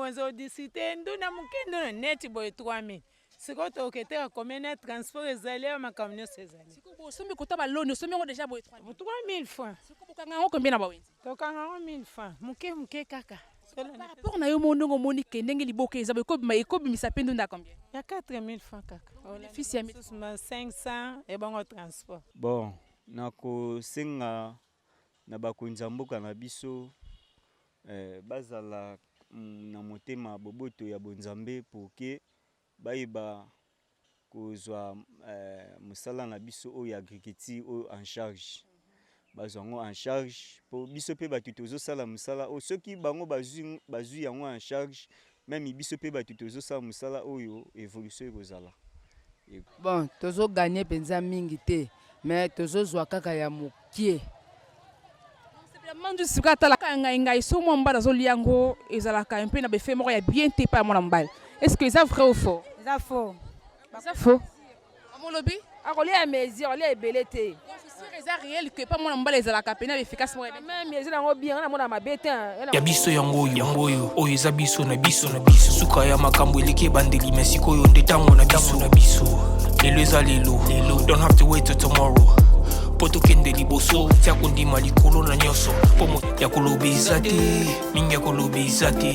wenze odiscute ndunda moke nduna neti boye 3000. Sikoyo toketeka combien na transport ezali awa, makambo nyonso ezali. Sikoyo bosombi kota baloni, osombi yango deja boye 3000. 3000 francs. Sikoyo bokanga yango combien na bawenze? Tokanga yango 1000 francs, moke moke kaka. Par rapport na yo moko ndenge omoni ke ndenge liboke eza boye, ekobima ekobimisa mpe ndunda combien? Ya 4000 francs kaka. Bénéfice ya 500 ebongo transport. Bon, nakosenga na bakonzi ya mboka na biso bazala na motema boboto ya bonzambe pour que bayeba kozwa mosala na biso oyo ya agriculture oyo en charge. Bazwa yango en charge po biso pe bato tozosala mosala oyo, soki bango bazwi yango en charge, meme biso pe bato tozosala mosala oyo, évolution ekozala. Bon, tozo gagner penza mingi te, mais tozozwa kaka ya mokie. Mandu sika atalaka ngai ngai so mwa mobali azolia yango ezalaka mpe na befe moko ya bien te epai ya mwana mobali. Est ce que eza vrai ou faux? Eza faux. Eza faux. Mama olobi? Akolia ya mesure, akolia ebele te. Donc c'est sûr eza réel que epai mwana mobali ezalaka pena efficace moko ya bien. Même eza nango bien, nga namona mabe te. Ya biso yango oyo, yango oyo, oyo eza biso na biso na biso. Suka ya makambo eleki ebandeli, mais sikoyo nde tango na biso na biso. Lelo eza lelo, lelo, don't have to wait till tomorrow. Po tokende liboso, tia kondima likolo na nyonso. Po mo ya koloba eza te, mingi ya koloba eza te.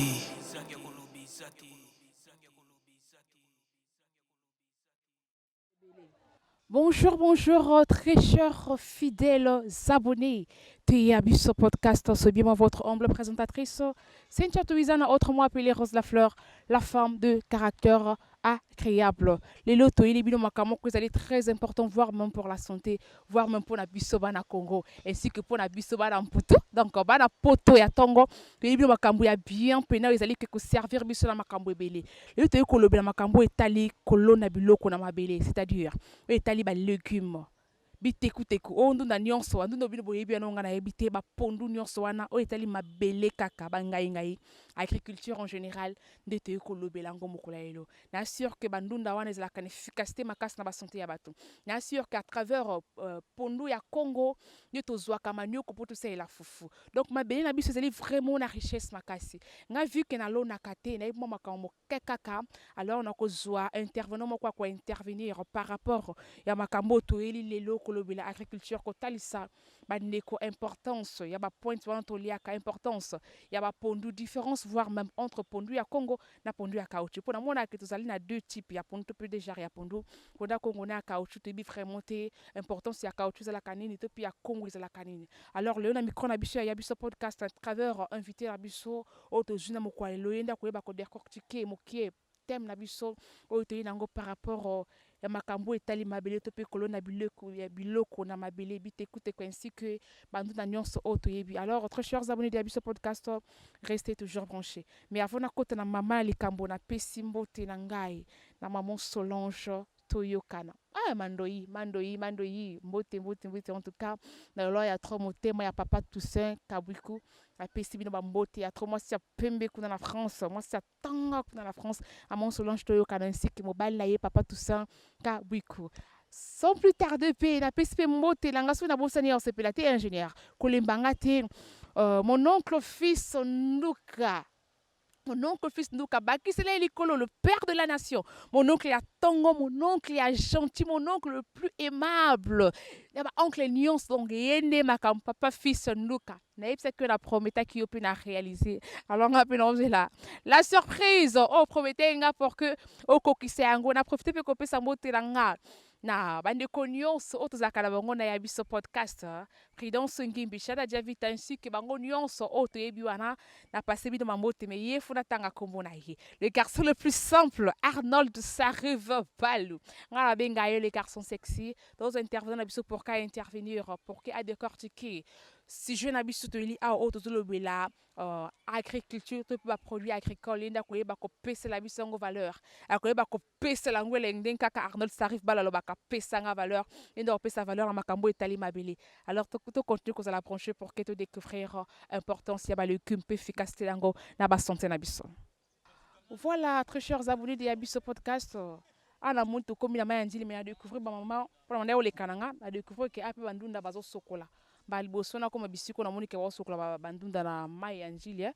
Bonjour, bonjour, très chers fidèles abonnés de Yabiso Podcast. C'est bien moi, votre humble présentatrice, Cynthia Touizana, autrement appelée Rose Lafleur, la femme de caractère agréable. Lelo toyeli bino makambo moko ezali très important, voire même pour la santé, voire même pour na biso bana Congo, ainsi que pour na biso bana Mputu. Donc bana poto ya tongo, toyeli bino makambo ya bien pena ezali ke ko servir biso na makambo ebele. Lelo toyei kolobela makambo etali kolona biloko na mabele, c'est-à-dire oyo etali ba légumes, bitekuteku, oyo ndunda nyonso, ba ndunda bino boyebi wana, nga nayebi te, ba pondu nyonso wana oyo etali mabele kaka, ba ngai ngai, agriculture en général nde toyei kolobela yango mokolo ya lelo. Na sûr que ba ndunda wana ezalaka na efficacité makasi na ba santé ya bato. Na sûr que à travers pondu ya Congo nde tozwaka manioko mpo tosalela fufu. Donc mabele na biso ezali vraiment na richesse makasi. Nga vu que nalonaka te, nayebi mwa makambo moke kaka, alors nakozwa intervenant moko ako intervenir par rapport ya makambo oyo toyeli lelo kolobela agriculture, kotalisa bandeko importance ya ba points wana toliaka, importance ya ba pondu, différence voire même entre pondu ya Congo na pondu ya caoutchouc. Mpo namonaka tozali na deux types ya pondu to mpe deux genres ya pondu, pondu ya Congo na ya caoutchouc. Toyebi vraiment te importance ya caoutchouc ezalaka nini to mpe ya Congo ezalaka nini. Alors lelo na micro na biso ya Yabiso Podcast, à travers invité na biso oyo tozwi na mokolo ya lelo, ye nde akoyeba kodécortiquer mokie thème na biso oyo toyi nango par rapport ya makambo etali mabele to mpe kolona biloko ya biloko na mabele, bitekuteko ainsi que bandunda nyonso oyo toyebi. Alors très chers abonnés de Yabiso Podcast, restez toujours branchés. Mais avant nakota na mama ya likambo, napesi mbote na ngai na maman Solange Toyokana. Ah, mandoi, mandoi, mandoi, mbote, mbote, mbote. En tout cas, na lolo ya trop motema ya papa Toussaint Kabwiku, apesi bino ba mbote ya trop, mwasi ya pembe kuna na France, mwasi ya tanga kuna na France, maman Solange Toyokana ainsi que mobali na ye papa Toussaint Kabwiku. Sans plus tarder pe napesi pe mbote na nga, soki nabosani ya osepela te ingénieur kolemba nga te. Mon oncle fils Nduka, mon oncle fils Nduka bakisela ye likolo, le père de la nation, mon oncle ya tongo, mon oncle ya gentil, mon oncle le plus aimable ya ba oncle nyonso. Donc ye nde makambo papa fils Nduka, nayebisaki yo na prometaki yo mpe na réaliser. Alors nga mpe naozela la surprise oyo promete nga pour que okokisa yango. Na profite mpe kopesa mbote na nga na bandeko nyonso oyo tozalaka na bango na ya biso podcast, Prudence Ngimbi, Shada Diavita ainsi que bango nyonso oyo toyebi wana. Na passe bino mambote, mais ye funa tanga kombo na ye, le garçon le plus simple, Arnold Sarive Palu, nga na benga ye le garçon sexy. Tozo intervenir na biso pour ka intervenir pour que a décortiquer sujet na biso toyeli awa oyo tozolobela agriculture to mpe baproduit agricole. Ye nde akoyeba kopesela biso yango valeur, akoyeba kopesela yango elenge ndenge kaka Arnold Sarif Bala alobaka pesanga valeur. Ye nde akopesa valeur na makambo etali mabele. Alors to continue kozala branché pour que to découvrir importance ya balégume mpe efficacité yango na basanté na biso. Voilà, très chers abonnés de Yabiso Podcast, ana moni tokomi na mai ya Ndjili, mais na découvrir bamama mpona banda oleka na nga, na découvrir ke ape bandunda bazosokola. Ba liboso nakoma bisiko, namoni ke bazosokola bandunda na mai ya Ndjili.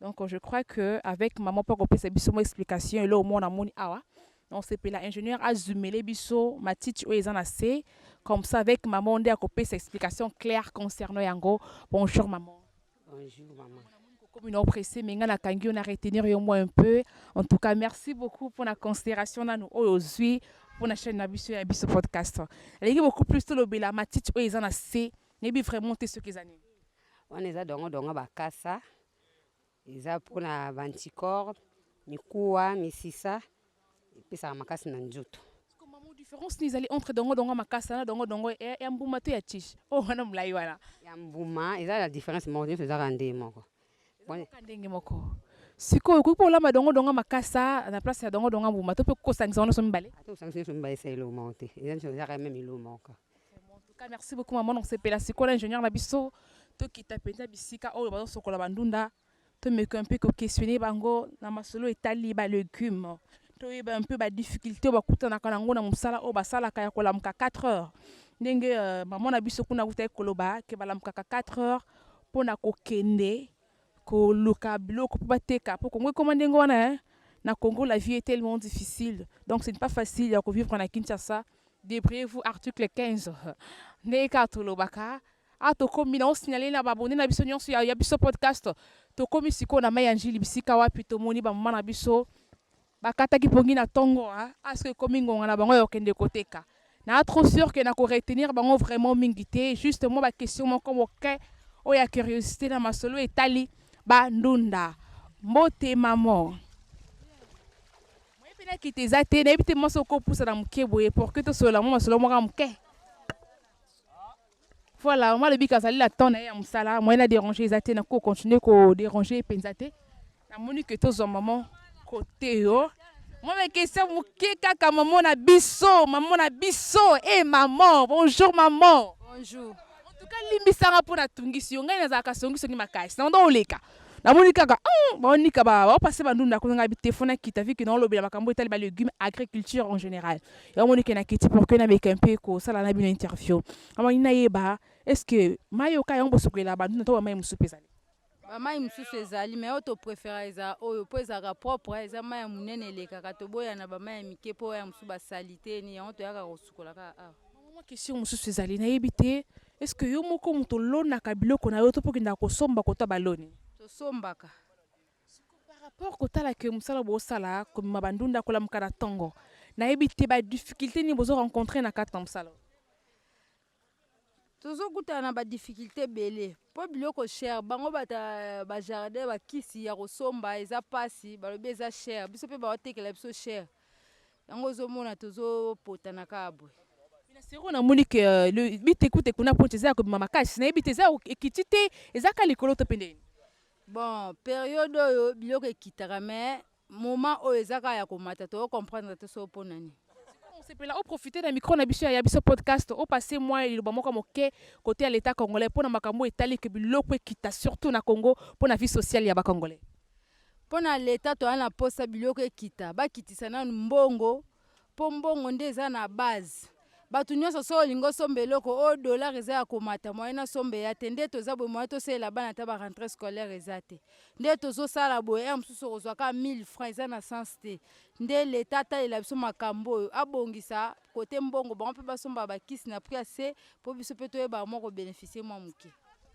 Donc je crois que avec maman mpo akopesa biso mwa explication eloko moko namoni awa. Donc sepela ingénieur azumele biso matiti oyo eza na se, comme ça avec maman nde akopesa explication claire concernant yango. Bonjour maman. Bonjour maman. Comme une pressé, mais nga nakangi yo na retenir yo moi un peu. En tout cas, merci beaucoup pour la considération nanu oyo ozwi pour la chaîne na biso ya biso podcast. Elingi beaucoup plus tolobela matiti oyo eza na se, nayebi vraiment te soki eza nini. Wana eza dongo-dongo bakasa, eza mpona baanticorps, mikuwa, misisa, epesaka makasi na nzoto. Maman, différence nini ezali entre dongo dongo makasa na dongo dongo ya mbuma to ya tige oyo wana molai wana? Ya mbuma eza na différence moko, nyonso ezaka nde moko. Kaka ndenge moko. Sikoyo okoki mpo olamba dongo dongo makasa na place ya dongo dongo mbuma, to mpe kosangisa wana nyonso mibale? Ata osangisi nyonso mibale, esa eloko moko te, eza nyonso ezaka même eloko moko. En tout cas, merci beaucoup maman. Donc sepela sikoyo na ingénieur na biso, tokita mpenza bisika oyo bazosokola bandunda, tomeka mpe koquestionner bango na masolo etali balégume, toyeba mpe badifficulté oyo bakutanaka nango na mosala oyo basalaka ya kolamuka 4 heures, ndenge mama na biso kuna akutaki koloba ke balamukaka 4 heures mpona kokende koluka biloko mpo bateka, mpo Kongo ekoma ndenge wana, hein? Na Congo, la vie est tellement difficile, donc ce n'est pas facile ya kovivre na Kinshasa. Débrouillez-vous, article 15 ndenge kaka tolobaka. A tokomi na osignale na baabonnés na biso nyonso ya biso podcast, tokomi sikoyo na mai ya Njili, bisika wapi tomoni bamama na biso bakataki pongi na ntongo. Aske ekomi ngonga na bango ya kokende koteka. Na trop sûr ke na koretenir bango vraiment mingi te, juste mwa baquestion moko moke oyo ya curiosité na masolo etali bandunda. Mbote mamo. Moyebi nakita eza te, nayebi te mwasi okopusa na moke boye pour que tosolola mwa masolo moko ya moke. Voilà, mama alobi azali na temps na ye ya mosala, moyen na déranger eza te, nakoki kocontinue kodéranger mpenza te. Namoni ke tozwa mama kote yo, mwa baquestion moke kaka. Mama na biso, mama na biso, e maman, bonjour maman. Bonjour. En tout cas, limbisanga mpo natungisi yo. Ngai nazalaka songisongi makasi, na oleka namoni kaka baonika baopase bandunda kuna, ngai bitefo nakita viki naolobela makambo etali balégume, agriculture en général. Yango ke nakiti pour que nameka mpe kosala na bino interview. Amoni nayeba, est ce que mai oka yango bosokolela bandunda to bamai mosusu mpe ezali? Bamai mosusu ezali, mais oyo topréféra eza oyo, mpo ezalaka propre, eza mai ya monene elekaka. Toboya na bamai ya mike, mpo oyo ya mosusu basali te ni yango toyaka kosukola kaka awa. Mwa question mosusu ezali, nayebi te, est ce que yo moko moto olonaka biloko na yo to mpo okendaka kosomba kota baloni? Tosombaka. Par rapport kotala ke mosala bosala, komema bandunda, kolamuka na ntongo, nayebi te badifficulté nini bozo rencontre na kati na mosala? Tozokutana na badifficulté ebele, mpo biloko cher. Bango bata bajardin, bakisi ya kosomba eza mpasi, balobi eza cher, biso mpe baotekela biso cher. Yango ozomona tozopotana kaka boye. Na sero namoni ke bitekuteku na ponti eza ya kobima makasi. Nayebi te, eza ekiti te, eza ka likolo to mpe ndeni? Bon, période oyo biloko ekitaka, mais moment oyo eza kaka ya komata. Tokocomprendre te so mpo nani. Osepela oprofite na micro na biso ya biso podcast, opase mwa liloba moko moke côté ya l'état congolais mpona makambo etali ke biloko ekita, surtout na Congo, mpona vie sociale ya bacongolais. Mpo na leta, toya na posa biloko ekita, bakitisa nanu mbongo, mpo mbongo nde eza na base. Bato nyonso, so olingi osomba eloko oyo, dollar eza ya komata, moyen nasomba eya te. Nde toza boye, moyen tosalela bana ata barentrée scolaire eza te. Nde tozosala boye, ya mosusu okozwa kaka 1000 francs, eza na sens te. Nde leta atalela biso makambo oyo, abongisa kote mbongo, bango mpe basomba bakisi na prix ya se, mpo biso mpe toyeba mwa kobénéficie mwa moke.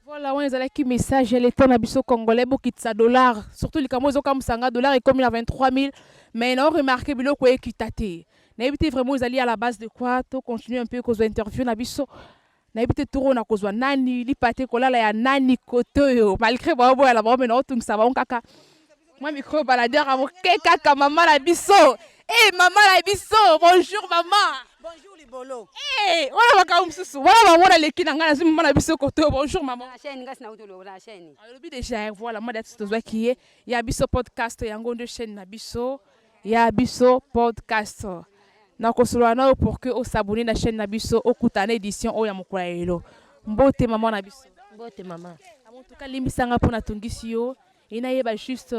Voilà, wana ezalaki message ya leta na biso congolais: bokitisa dollar. Surtout likambo ezokamwisanga, dollar ekomi na 23 000, mais na remarque biloko ekita te. Nayebi te vraiment ezali à la base de quoi. To continue un peu kozwa interview na biso. Nayebi te toro na kozwa nani, lipa te kolala ya nani kote oyo, malgré baoboyala bango, me naotungisa bango kaka. Mwa micro baladeur ya moke kaka. Mama na biso, e mama na biso, bonjour mama. Bonjour libolo. Eh, wana makambo mosusu wana bango naleki na ngai, nazwi mama na biso kote oyo. Bonjour mama. Na chaîne ngasi nauti oloba na chaîne. Alobi déjà. Voilà, mwa dati tozwaki ye ya biso podcast, yango nde chaîne na biso ya biso podcast. Nakosolola na yo pour que osabonner na chaîne na biso, okutana na édition oyo ya mokolo ya lelo. Mbote mama na biso. Mbote mama. En tout cas, limbisanga mpo natungisi yo. E nayeba juste,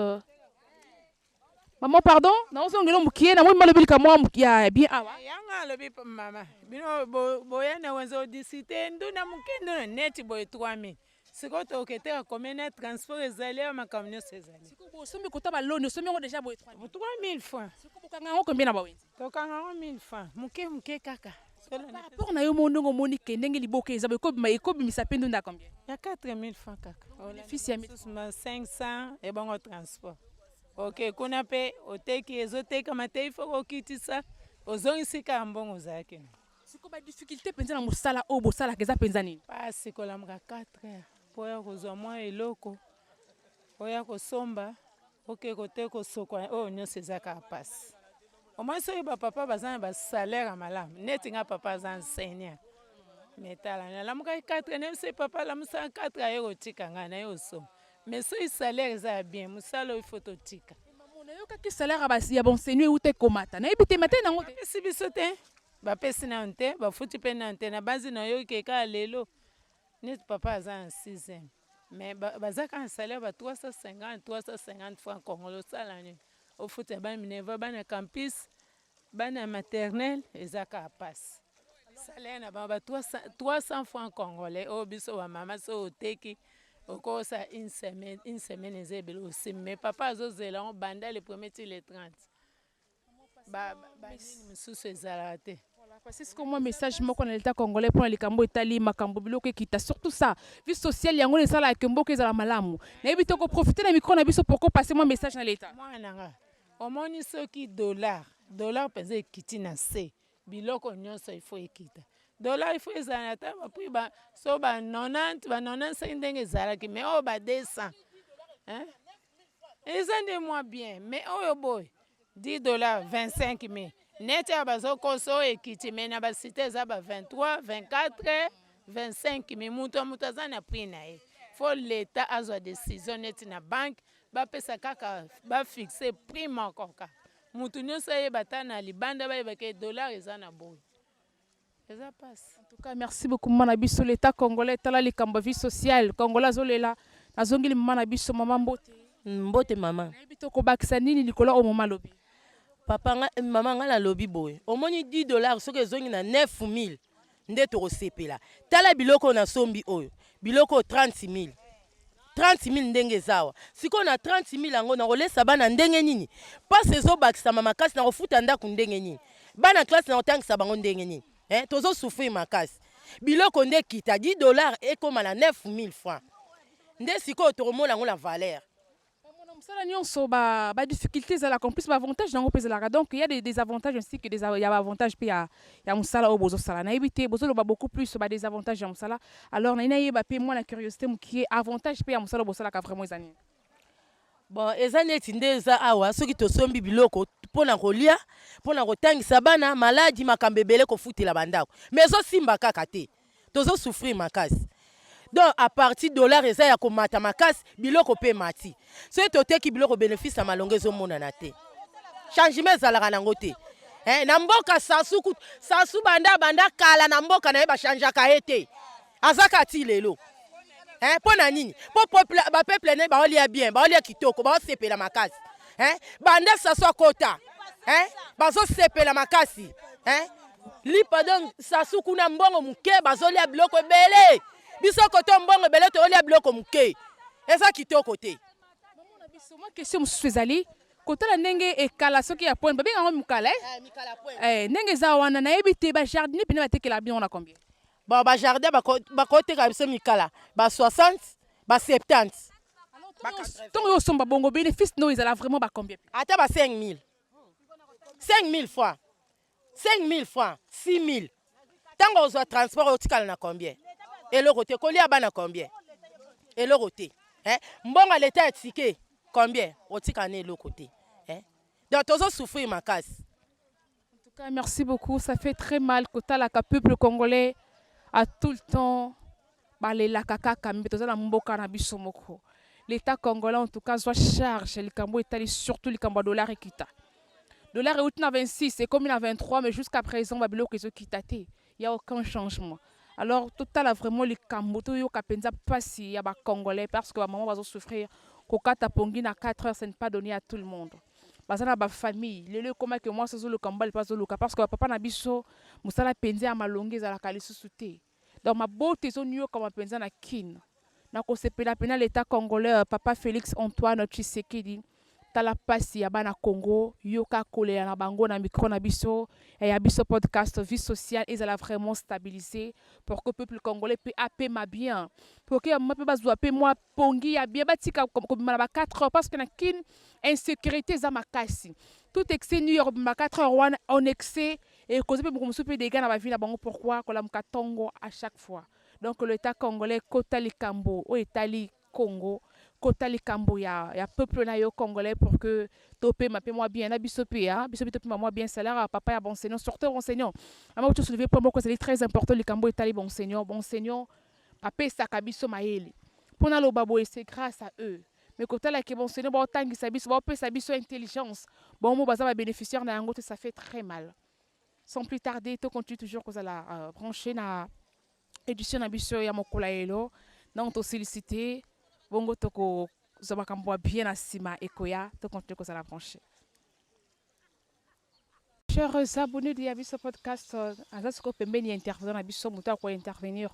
maman, pardon, naozongela mokie, namoni malobi likambo moko ya bien awa. Yango alobi mama, bino boya na wenze odisite ndunda moke, ndunda neti boye 3000. Sikoyo toketeka combien na transport ezali awa, makambo nyonso ezali. Sikoyo bosombi kota baloni, osombi yango deja boye 3000 francs. Sikoyo bokanga yango combien na bawenze? Tokanga yango 1000 francs, moke moke kaka. Par rapport na yo moko ndenge omoni ke ndenge liboke eza boye, ekobimisa mpe ndunda combien? Ya 4000 francs kaka. Bénéfice ya 500 ebongo transport. Ok, kuna mpe oteki, ezotekama te, ifo kokitisa, ozongisi kaka mbongo ozalaki na. Sikoyo ba difficulté mpenza na mosala oyo bosalaka eza mpenza nini? Pasi kolamuka 4 heures mpo ya kozwa mwa eloko oya kosomba, oke kote kosokwa, oyo nyonso eza kaka pasi. Omoni soki bapapa baza na basalaire ya malamu, neti nga papa aza enseignant, me tala nalamukaki 4 heures, nayebisi papa alamusaka 4 heures aye kotika ngai naye kosomba. Mais soki salaire eza ya bien, mosala oyo ifo totika. Nayokaki salaire ya baenseignant euta ekomata, nayebi te mate nango te. Bapesi biso te, bapesi nano te, bafuti mpe nano te. Nabanzi nayoki kaka lelo neti papa aza na 6e, mais baza kaka na salaire ba 350, 350 francs congolais. Osala nini? Ofuta bana minerva, bana campus, bana maternelle, eza kaka pasi. Salaire na bango ba 300 francs congolais, oyo biso bamama soki oteki okosala une semaine, une semaine eza ebele osimbi. Mais papa azozela yango banda le premier ti le 30, banini mosusu ezalaka te. Parce que moi, message moko na l'État congolais mpona likambo etali makambo biloko ekita, surtout ça, vie sociale, yango esalaka mboka ezala malamu. Nayebi te, koprofite na micro na biso pour kopasser mwa message na l'État. Mwana na nga, omoni soki dollar mpenza ekiti na se, biloko nyonso ifo ekita. Dollar ifo ezala na ta baprix ba so ba 90, ba 95 ndenge ezalaki, mais oyo ba 200, hein? Eza nde mwa bien. Mais oyo boye 10 $ 25 000, neti awa bazokosa oyo ekiti, mais na basite eza ba 23, 24, 25 000. Moto moto aza na prix na ye. Fo l'État azwa décision, neti na banque bapesa kaka, bafixe prix moko kaka, motu nyonso ayeba, ata na libanda bayebaka dollar eza na boye. Eza mpasi. En tout cas, merci beaucoup mama na biso. L'État congolais, tala likambo vie sociale congolais azolela. Nazongeli mama na biso. Mama, mbote. Mbote mama. Nayebi te okobakisa nini likolo oyo mama alobi. Papa nga, mama nga nalobi boye, omoni 10 $ soki ezongi na 9000 nde tokosepela. Tala biloko oyo nasombi, oyo biloko oyo 30 000, 30 000 ndenge eza awa. Sikoyo na 30 000 yango nakolesa bana ndenge nini? Mpasi ezobakisama makasi. Nakofuta ndako ndenge nini? Bana classe nakotangisa bango ndenge nini? Eh, tozosouffrir makasi. Biloko nde kita, 10 $ ekóma na 9000 francs, nde sikoyo tokomona yango na valeur. Na mosala nyonso badifficulté ezalaka, en plus baavantage nango mpe ezalaka. Donc il y a des désavantages ainsi que des, ya baavantage mpe ya mosala oyo bozosala. Nayebi te, bozoloba beaucoup plus badésavantage ya mosala. Alors nayi nayeba mpe mwana curiosité mokie, avantage mpe ya mosala oyo bosalaka vraiment eza nini? Bon, eza neti nde eza awa, soki tosombi biloko mpo na kolia, mpo na kotangisa bana, maladi, makambo ebele, kofutela bandako, mais ezosimba kaka te. Tozosouffrir makasi. Donc à partir dollar eza ya komata makasi, biloko mpe mati. Soki toteki biloko, bénéfice ya malongo ezomonana te, changement ezalaka nango te. Eh, na mboka Sasu kutu, Sasu banda kala na mboka na ye, bachangeaka ye te, azaka ti lelo. Eh, mpo na nini? Mpo bapeuple ne baolia bien, baolia kitoko, baosepela makasi. Eh, banda Sasu akota, eh, bazosepela makasi. Eh, lipa donc Sasu kuna mbongo moke, bazolia biloko ebele. Biso koto mbongo ebele, toyolia biloko moke, eza kitoko te. Biso mwa question mosusu ezali kotala ndenge ekala soki ya pointe babenga yango mokala, eh? Eh, ndenge eza wana, nayebi te, bajardinier pene batekela bino na combien? Bon, bajardin bakoteka biso mikala ba 60, ba 70. Ntongo yo osomba bongo, bénéfice no ezala vraiment ba combien? Ata ba 5000, 5000 francs, 5000 francs, 6000. Ntango ozwa transport, otikala na combien? Eloko te. Kolia bana combien? Eloko te. Eh? Mbongo ya leta ya ticket combien? Otikala na eloko te. Eh? Donc tozosouffrir makasi. En tout cas, merci beaucoup. Ça fait très mal kotalaka peuple congolais à tout le temps balelaka kaka, mpe toza na mboka na biso moko. L'État congolais, en tout cas, zwa charge likambo etali surtout likambo ya dollar ekita. Dollar euti na 26, ekomi na 23, mais jusqu'à présent babiloko ezokita te, y a aucun changement. Alors totala vraiment likambo, toyoka mpenza mpasi ya bacongolais, parce que bamama bazosouffrir. Kokata pongi na 4 heures, ce n'est pas donné à tout le monde. Baza na bafamille. Lelo ekomaki mwasi azoluka mobali mpe azoluka, parce que bapapa na biso mosala mpenza ya malongi ezalaka lisusu te. Donc mabota ezoniokama mpenza na Kine. Nakosepela mpenza l'État congolais, papa Félix Antoine Tshisekedi, tala pasi ya bana Congo, yoka kolela na bango na micro na biso ya biso podcast. Vie sociale ezala vraiment stabilisée pour que peuple congolais mpe apema bien, pour que bamama mpe bazwa mpe mwa pongi ya bien, batika kobima na ba 4 heures, parce que na Kine insécurité eza makasi. Tout excès nu ya kobima 4 heures wana en excès ekoza mpe moko mosusu mpe dégâts na bavie na bango. Pourquoi kolamuka ntongo à chaque fois? Donc l'État congolais, kota likambo oyo etali Congo, kota likambo ya peuple na yo congolais, pour que topema mpe mwa bien na biso mpe biso mpe topema mwa bien. Salaire ya papa ya baenseignant, surtout enseignant ama to soulever point moko ezali très important, likambo etali baenseignant. Baenseignant bapesaka biso mayele mpo naloba boye, c'est grâce à eux. Mais kotalaki baenseignant baotangisa biso, baopesa biso intelligence, bango baza babénéficiaire na yango te, ça fait très mal. Sans plus tarder, to continue toujours kozala branché na édition na biso ya mokolo ya lelo. Donc tosollicite bongo, tokozwa makambo ya bien na nsima ekoya. Tocontinue kozala branché. Chers abonnés de Yabiso Podcast, aza sikoyo pembeni ya intervenant na biso, moto akointervenir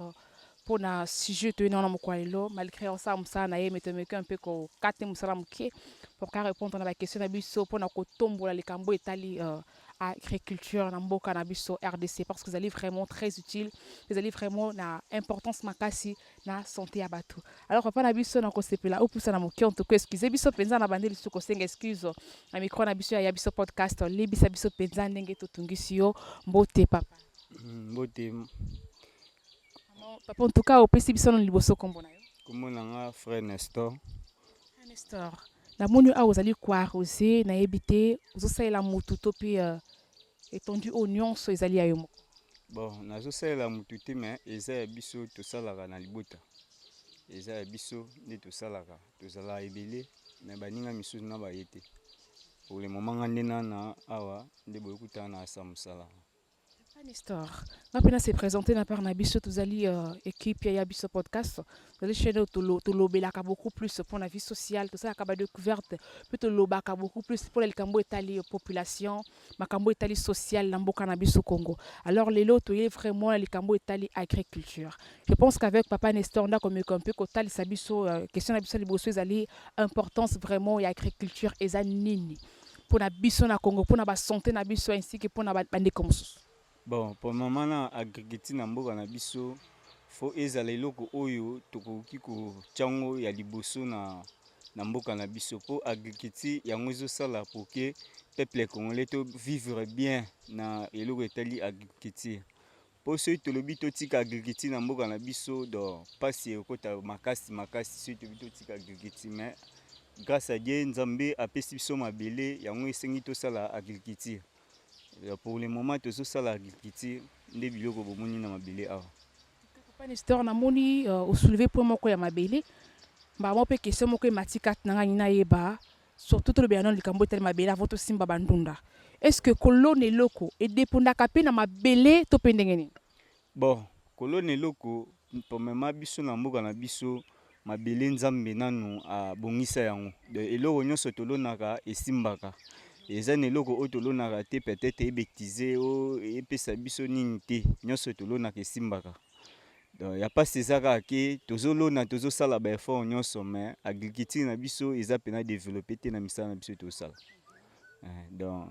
mpona sujet toyei na mokolo ya lelo. Malgré osala mosala na ye, mais tomeki mpe kokate mosala moke pour ka répondre na baquestion na biso mpona kotombola likambo etali agriculture na mboka na biso RDC, parce que ezali vraiment très utile, ezali vraiment na importance makasi na santé ya bato. Alors papa na biso, na kosepela opusa na moke. En tout cas, excuse biso mpenza na bande lisusu kosenga excuse na micro na biso ya biso podcast. Olebisa biso mpenza ndenge totungisi yo. Mbote papa. Mbote. Papa, en tout cas opesi biso na liboso nkombo na yo. Kombo na nga frère Nestor. Nestor, namoni awa ozali koarroser. Nayebi te ozosalela motu to mpe étendue oyo nyonso ezali ya yo moko? Bon, nazosalela motu te, mais eza ya biso, tosalaka na libota. Eza ya biso nde tosalaka, tozalaka ebele, mais baninga misusu na baye te. Pour le moment nga nde nana awa nde boyokutana na asa mosala. Nestor, nga mpe na se présenter na part na biso. Tozali équipe ya biso podcast, tozali chaîne oyo tolobelaka beaucoup plus mpona vie sociale, tosalaka badécouverte mpe tolobaka beaucoup plus mpona likambo etali population, makambo etali sociale na mboka na biso Congo. Alors lelo toye vraiment na likambo etali agriculture. Je pense qu'avec papa Nestor ndako meko mpe kotalisa biso question na biso liboso ezali importance vraiment ya agriculture eza nini mpona biso na Congo, mpona basanté na biso ainsi que mpona bandeko mosusu. Bon, pour mama na agriculture na mboka na biso, fo ezala eloko oyo tokoki kotia yango ya liboso na mboka na biso, mpo agriculture yango ezosala pour que peuple congolais to vivre bien na eloko etali agriculture. Mpo soki tolobi totika agriculture na mboka na biso, do mpasi ekota makasi makasi soki tolobi totika agriculture. Mais grâce à Dieu, Nzambe apesi biso mabele, yango esengi tosala agriculture. Pour le moment tozosala agriculture nde biloko bomoni na mabele awa. Papa Nestor, namoni osoulever point moko ya mabele. Mbala mpe question moko emati kati na ngai, nayeba surtout tolobela nano likambo etali mabele avant tosimba bandunda. Est ce que kolona eloko edépendaka mpe na mabele to mpe ndenge nini? Bon, kolona eloko, premièrement biso na mboka na biso, mabele Nzambe nanu abongisa yango. Eloko nyonso tolonaka esimbaka. Eza na eloko oyo tolonaka te peut-être ebêtise o epesa biso nini te. Nyonso tolonaka esimbaka. Donc ya mpasi eza kaka ke tozolona, tozosala baeffort nyonso, mais agriculture na biso eza mpenza développé te na misala na biso tozosala. Donc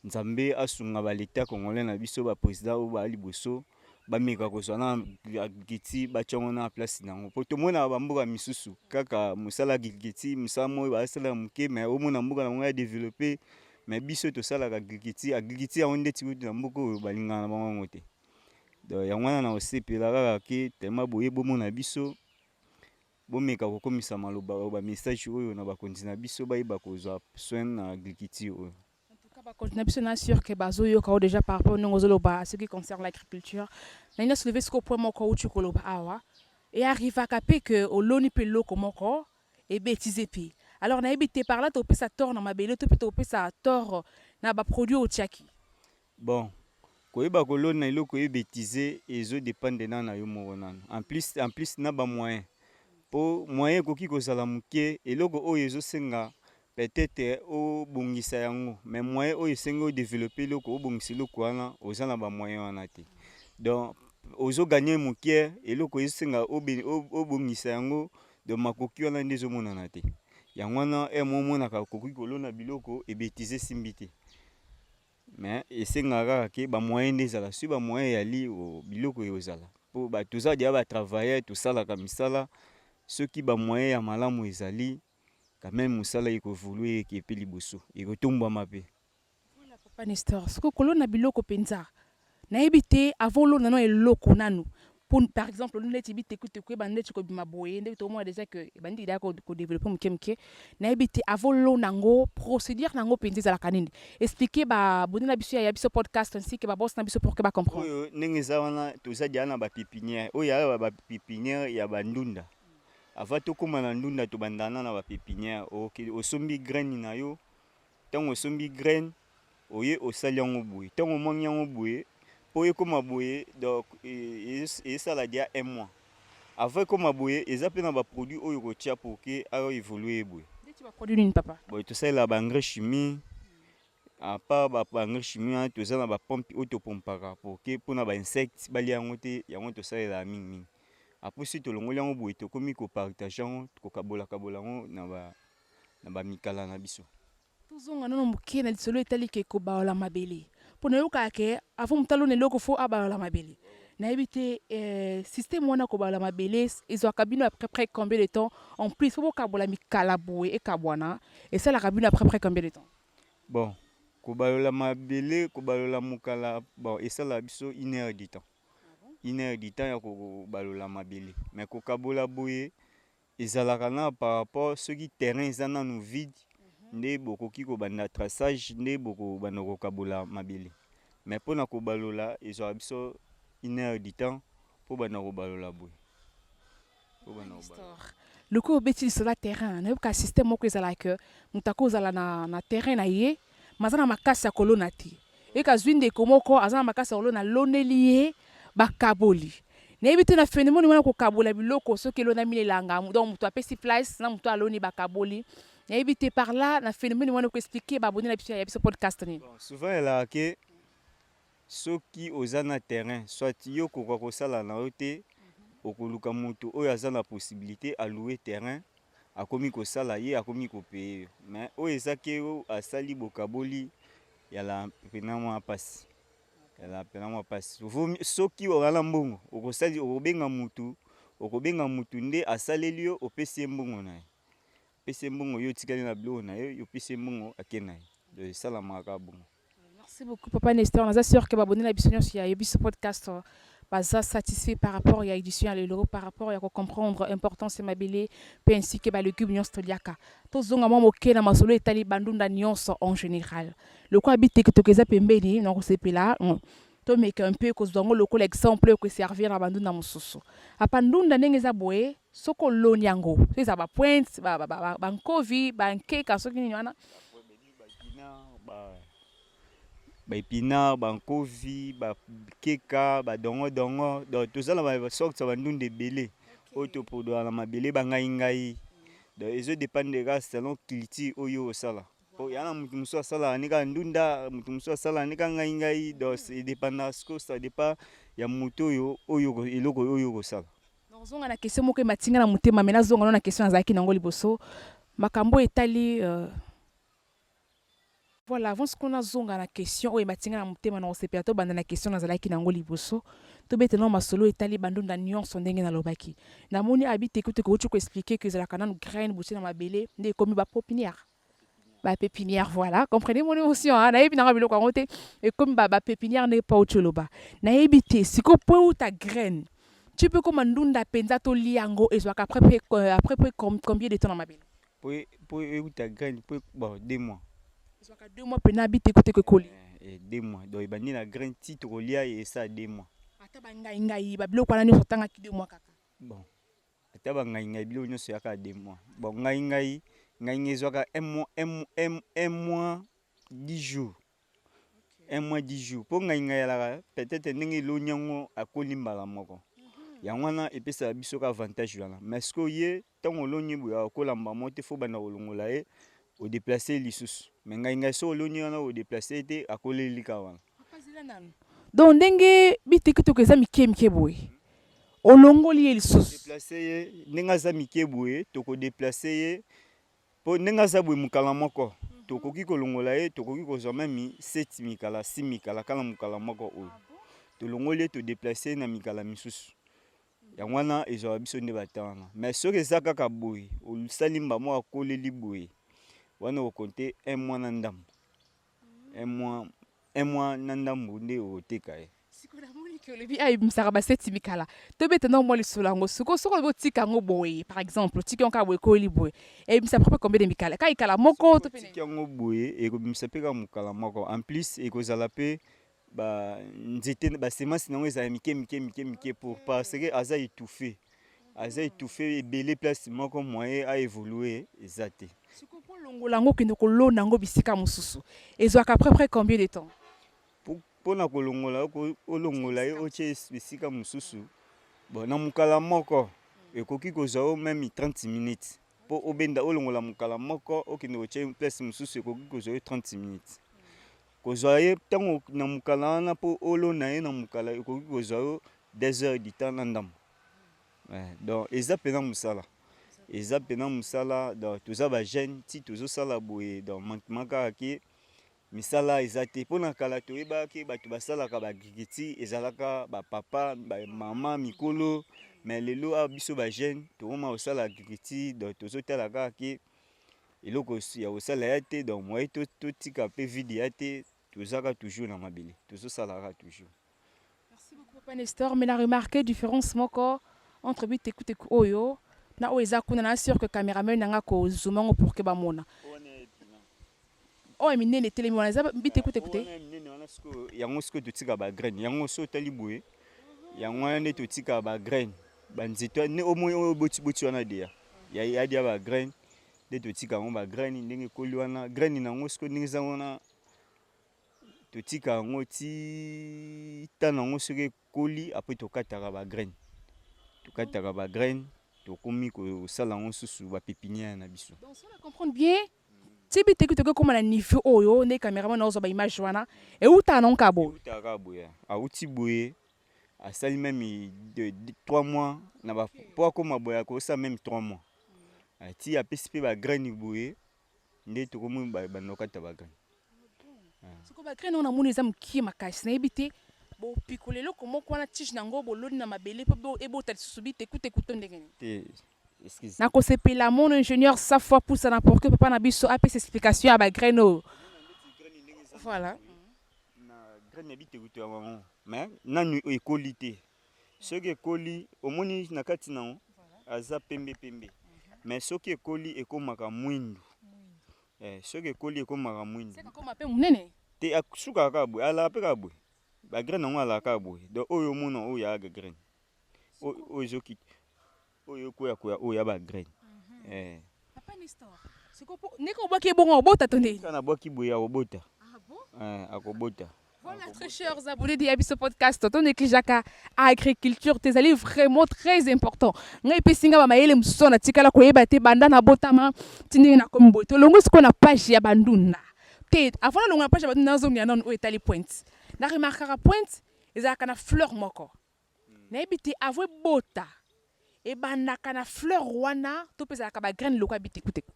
Nzambe asunga baleta congolais na biso, baprésident oyo baya liboso, bameka kozwa na agriculture, batia yango na place nango, po tomonaka bamboka misusu kaka mosala agriculture, mosala moko basala moke, mais omona mboka na bango ya développé. Mais biso tosalaka agriculture, agriculture yango ndeti kutu na mboka oyo balingaka na bango yango te. Donc yango wana na kosepela kaka ke tellement boye bomona biso, bomeka kokomisa maloba, bamessage oyo na bakonzi na biso, bayeba kozwa soin na agriculture oyo. Bakonzi na biso, na sûr ke bazoyoka o déjà par rapport ndenge ozoloba. Ce qui concerne l'agriculture, nalingi nasoulever sikoyo point moko outi koloba awa. Earrivaka mpe ke oloni mpe eloko moko ebêtise mpe. Alors nayebi te, par là topesa tort na mabele to mpe topesa tort na baproduit otiaki? Bon, koyeba kolona eloko ebêtise ezodépendre na yo moko nano, en plus na bamoyen, mpo moyen ekoki kozala moke. Eloko oyo ezosenga peut-être obongisa yango, mais moyen oyo esengi odévelopper eloko, obongisa eloko wana, oza na bamoyen wana te. Donc Ozo gagner mokie, eloko esenga obongisa yango, donc makoki wana nde ezomonana te. Yango wana heure moko omonaka okoki kolona biloko e betise esimbi te. Mais esengaka kaka ke ba moyens nde ezala, soki ba moyens eyali biloko ekozala. Po toza dejà ba travailleurs, tosalaka misala, soki ba moyens ya malamu ezali quand meme mosala eko evoluer eke pe liboso, ekotombwama pe. Voilà papa Nestor, sikoyo kolona biloko penza nayebi te avant olona nanu eloko nanu po par exemple oloni neti bitekuteku ebanda neti kobima boye ndenge tokomona dejà que ebandi dejà ko developper muke muke nayebi te avant olona yango procedure na yango penza ezalaka nini? Expliquer ba abonnes na biso ya ya biso podcast ainsi que ba boss na biso pour que ba comprendre. Oyo ndenge eza wana toza dejà na ba pepinière oyo ya ba pepinière ya ba ndunda avant tokoma na ndunda tobandana na ba pepinière osombi graine na yo Tango osombi graine oye osali yango boye tango omwangi yango boye po ekoma boye donc esala dejà un mois avant ekoma boye eza pe na ba produits oyo okotia pour que a evoluer boye. Ndeti ba produits nini papa? Boye tosalela ba engrais chimie à part ba engrais chimie wana toza na ba pompe oyo to pompaka pour que pona ba insectes balia yango te yango tosalelaka mingi mingi après soki tolongoli yango boye tokomi ko partager yango kokabola kabola yango na ba na ba mikala na biso. Tozonga nano moke na lisolo etali ke kobalola mabele. Po nayokaka ke avant moto alona eloko faut abalola mabele. Nayebi te eh, système wana kobalola mabele ezwaka bino à peu près combien de temps? En plus po bokabola mikala boye ekabwana esalaka bino à peu près combien de temps? Bon, kobalola mabele, kobalola mokala, bon esalaka biso une heure du temps. Une heure du temps ya kobalola mabele. Mais kokabola boye Ezalaka na par rapport soki terrain eza nanu vide nde bokoki kobanda traçage nde bokobanda kokabola mabele mais pona kobalola ezwaka biso une heure du temps po banda kobalola boye po banda kobalola. Lokola obeti lisolo ya terrain, nayokaka système moko ezalaka que moto akozala na, na terrain na ye mais aza na makasi ya kolona te. Eke azwi ndeko moko aza na makasi ya kolona aloneli ye, bakaboli. Nayebi te na phenomène wana kokabola biloko soki elonami na elanga donc moto apesi place na moto aloni bakaboli. Nayebi te par là na phenomène wana oko expliquer ba abonnes na biso ya biso podcast nini? Bon, souvent elaka ke soki oza na terrain soit yo okoka kosala na yo te, okoluka moto oyo aza na possibilite a louer terrain akomi kosala ye akomi ko payer yo mais oyo eza ke asali bokaboli yala pena mwa pasi. Eza pena mwa pasi. Soki oza na mbongo okosali okobenga mutu okobenga mutu nde asaleli yo opesi ye mbongo na ye. Opesi ye mbongo yo otikali na biloko na ye opesi ye mbongo ake na ye. Donc esalamaka kaka bongo. Merci beaucoup papa Nestor naza sur que ba abonnes na biso nionso ya biso podcast baza satisfait par rapport ya edition ya lelo par rapport ya ko comprendre importance ya mabele pe ainsi que ba legumes nionso toliaka. Tozonga mwa moke na masolo etali ba ndunda nionso en general. Lokola biteketeke eza pembeni nakosepela tomeka un peu kozwa yango lokola exemple oyo ekoservir na ba ndunda mosusu. Apa ndunda ndenge eza boye soki oloni yango soki eza ba pointe ba nkovi ba nkeka soki nini wana ba epinard ba nkovi ba keka ba dongo dongo donc toza na ba sorte ya ba ndunda ebele oyo to produira na mabele ba ngai ngai donc ezo dependre kaka selon culture oyo osala po ya na mutu mosusu asalaka ne kaka ndunda mutu mosusu asalaka ne kaka ngai ngai donc edependaka sikoyo ça dépend ya mutu oyo oyo eloko oyo okosala. Nazonga na question moko emati nga na motema mais nazonga nano na question nazalaki na yango liboso makambo oyo etali euh, Voilà, avant sikoyo nazonga na question oyo emati nga na motema na kosepela tobanda na question nazalaki na yango liboso tobeta nano masolo etali bandunda nyonso ndenge nalobaki namoni awa bitekuteke outi ko expliquer que ezalaka nanu graine botie na mabele nde ekomi ba popinière ba pépinière voilà comprenez mon émotion hein nayebi nanga biloko yango te ekomi ba, ba pépinière nde pa outi oloba nayebi te sikoyo po euta graine tu peux koma ndunda mpenza tolia yango ezwaka après près après près combien de temps na mabele Po euta graine po bon 2 mois. Ezwaka 2 mois pena bitekuteko ekoli. Eh, eh 2 mois donc ebandi na graine ti tokolia esala 2 mois. Ata ba ngai ngai ba biloko wana nyonso otangaki 2 mois kaka. Bon ata ba ngai ngai biloko nyonso eyaka 2 mois. Bon ngai ngai ngai ngai ezwaka 1 mois 1 1 1 mois 10 jours. Un mois 10 jours po ngai ngai alaka peut-être ndenge eloni yango akoli mbala moko. Yango wana epesaka biso ka avantage wana. Mais sikoyo ye Tango oloni ye boye akola mbala moko te faut obanda kolongola ye o deplacer ye lisusu mais ngai ngai soki oloni ye wana o deplacer ye te akoleli kaka wana. Papa zela nanu. Donc ndenge biteketeke eza mike mike boye, olongoli ye lisusu? Déplacer ye ndenge aza mike boye, tokodéplacer ye mpo ndenge aza boye, mokala moko tokoki kolongola ye, tokoki kozwa même 7 mikala, 6 mikala kala mokala moko oyo tolongoli ye, todéplacer ye na mikala misusu. Yango wana ezwaka biso nde bata wana. Mais soki eza kaka boye, osali mbamo akoleli boye wana, okocompter un mois na ndambo, un mois, un mois na ndambo nde okoteka ye. Sikoyo namoni ke olobi ayebimisaka baseti mikala. Tobeta nao mwa lisolo yango. Sikoyo soki olobi otika yango boye, par exemple otiki yango kaka boye, ekoyeli boye, ebimisa propre combien de mikala? Kaka ekala moko to mpe? Otiki yango boye, ekobimisa mpe kaka mokala moko. En plus ekozala mpe banzete, basemence nango ezala mike mike mike mike, pour parce que aza étouffé, aza étouffé ebele place moko, moyen aévoluer eza te. Sikoyo mpo longola yango, okende kolona yango bisika mosusu, ezwaka près combien de temps? Mpona kolongola, olongola ye, otie esika mosusu, bon, na mokala moko ekoki kozwa yo même 30 minutes. Mpo obenda, olongola mokala moko, okende kotia place mosusu, ekoki kozwa yo 30 minutes. Kozwa ye ntango na mokala wana mpo olona ye na mokala, ekoki kozwa yo 2 heures du temps na ndambo. Donc eza mpenza mosala, eza mpenza mosala. Donc toza bajeune ti tozosala boye. Donc manquement kaka ke misala eza te. Mpona kala toyebaki bato basalaka baagriculture ezalaka bapapa, bamama mikolo, mais lelo awa biso bajeune tokoma kosala agriculture. Donc tozotala kaka ke eloko ya kosala ya te, donc moyen totika mpe vide ya te, tozaka toujours na mabele, tozosalaka toujours. Merci beaucoup, Papa Nestor. Mais na remarqué différence moko entre bitekuteku oyo na oyo eza kuna. Na sûr que caméraman nanga kozuma ngo pour que bamona oyo minene etelemi wana eza bitekuteku te. Minene wana sikoyo, yango sikoyo totika bagraine. Yango so otali boye, yango wana nde totika bagraine, banzete nde omoi oyo botiboti wana deya ya dia bagraine nde totika yango. Bagraine ndenge ekoli wana, graine nango sikoyo ndenge eza wana, totika yango ti tana yango soki ekoli. Après tokataka bagraine, tokataka bagraine, tokomi kosala yango susu bapépinière na biso. Donc si on comprendre bien, ti bitekuteku ekóma na niveau oyo nde caméraman naozwa baimage wana, eutaka nango kaka boye? Eutaka kaka boye. Awuti boye, asali même 3 mois na po akóma boye, akosala même 3 mois ti apesi mpe bagraine boye nde tokomi banda kokata bagraine. Sikoyo bagraine oyo namoni eza mokie makasi, nayebi te bopikola eloko moko wana, tige nango boloni na mabele mpo ebota lisusu bitekuteku to ndenge nini? Te, excuse. Nakosepela mon ingénieur Safwa pusana pour que papa na biso apesa explication ya bagraine oyo. Voilà. Na graine ya bitekutu ya bango, mais nanu ekoli te. Soki ekoli, omoni na kati nango aza pembe pembe, mais soki ekoli ekomaka mwindu. Soki ekoli ekomaka mwindu. Akoma mpe monene? Te, asukaka kaka boye, alaka mpe kaka boye. Bagraine yango alaka kaka boye. Donc oyo omona oyo yaka graine oyo ezokita, oyo ekoyakoya, oyo ya bagraine. Papa Nestor, sikoyo ndenge obwaki ebongo, obota to ndenge? Kaka nabwaki boye, akobota, akobota. Voilà, très chers abonnés de Yabiso Podcast, to négligeaka agriculture te, ezali vraiment très important. Ngai epesi nga bamayele mosusu na tikala koyeba te banda na botama ti ndenge nakomi boye. Tolongwe sikoyo na page ya bandunda te. Avant nalongwa na page ya bandunda, nazongela nano oyo etali pointe. Na remarkaka pointe ezalaka na fleur moko, nayebi te avant ebota ebandaka na fleur wana to mpe ezalaka bagraine lokola bitekuteku?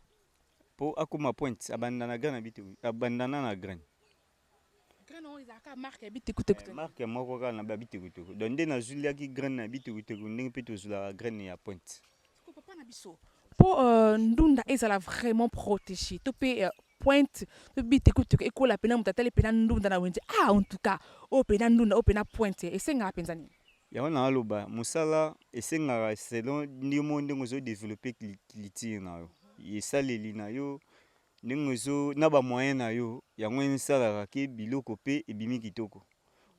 Mpo akóma pointe, abanda na graine ya biteku, abandana na graine. Graine oyo ezalaka marque ya bitekuteku te? Marque moko kaka na babitekuteku. Donc nde nazwiliaki graine na bitekuteku, ndenge mpe tozwilaka graine ya pointe. Sikoyo papa na biso, mpo ndunda ezala vraiment protégé to mpe pointe to bitekuteku ekola mpena, moto atali mpena ndunda na wenze, ah, en tout cas oyo mpena ndunda, oyo mpena pointe, esengaka mpenza nini? Yango na aloba, mosala esengaka selon ndenge moko ndenge ozodévelopper culture na yo, esaleli na yo, ndenge ozo na bamoyen na yo. Yango esalaka ke biloko mpe ebimi kitoko.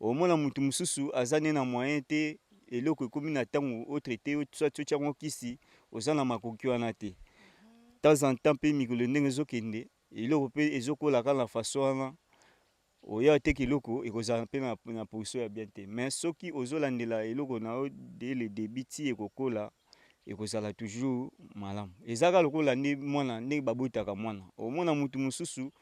Omona motu mosusu aza nde na moyen te, eloko ekomi na ntango otraiter, soit otia yango kisi, oza na makoki wana te. Temps en temps mpe mikolo ndenge ezokende, eloko mpe ezokola kaka na façon wana. Oya oteka eloko, ekozala mpe na position ya bien te. Mais soki ozolandela eloko na yo dès le début ti ekokola, ekozala toujours malamu. Eza kaka lokola nde mwana, ndenge babotaka mwana. Omona motu mosusu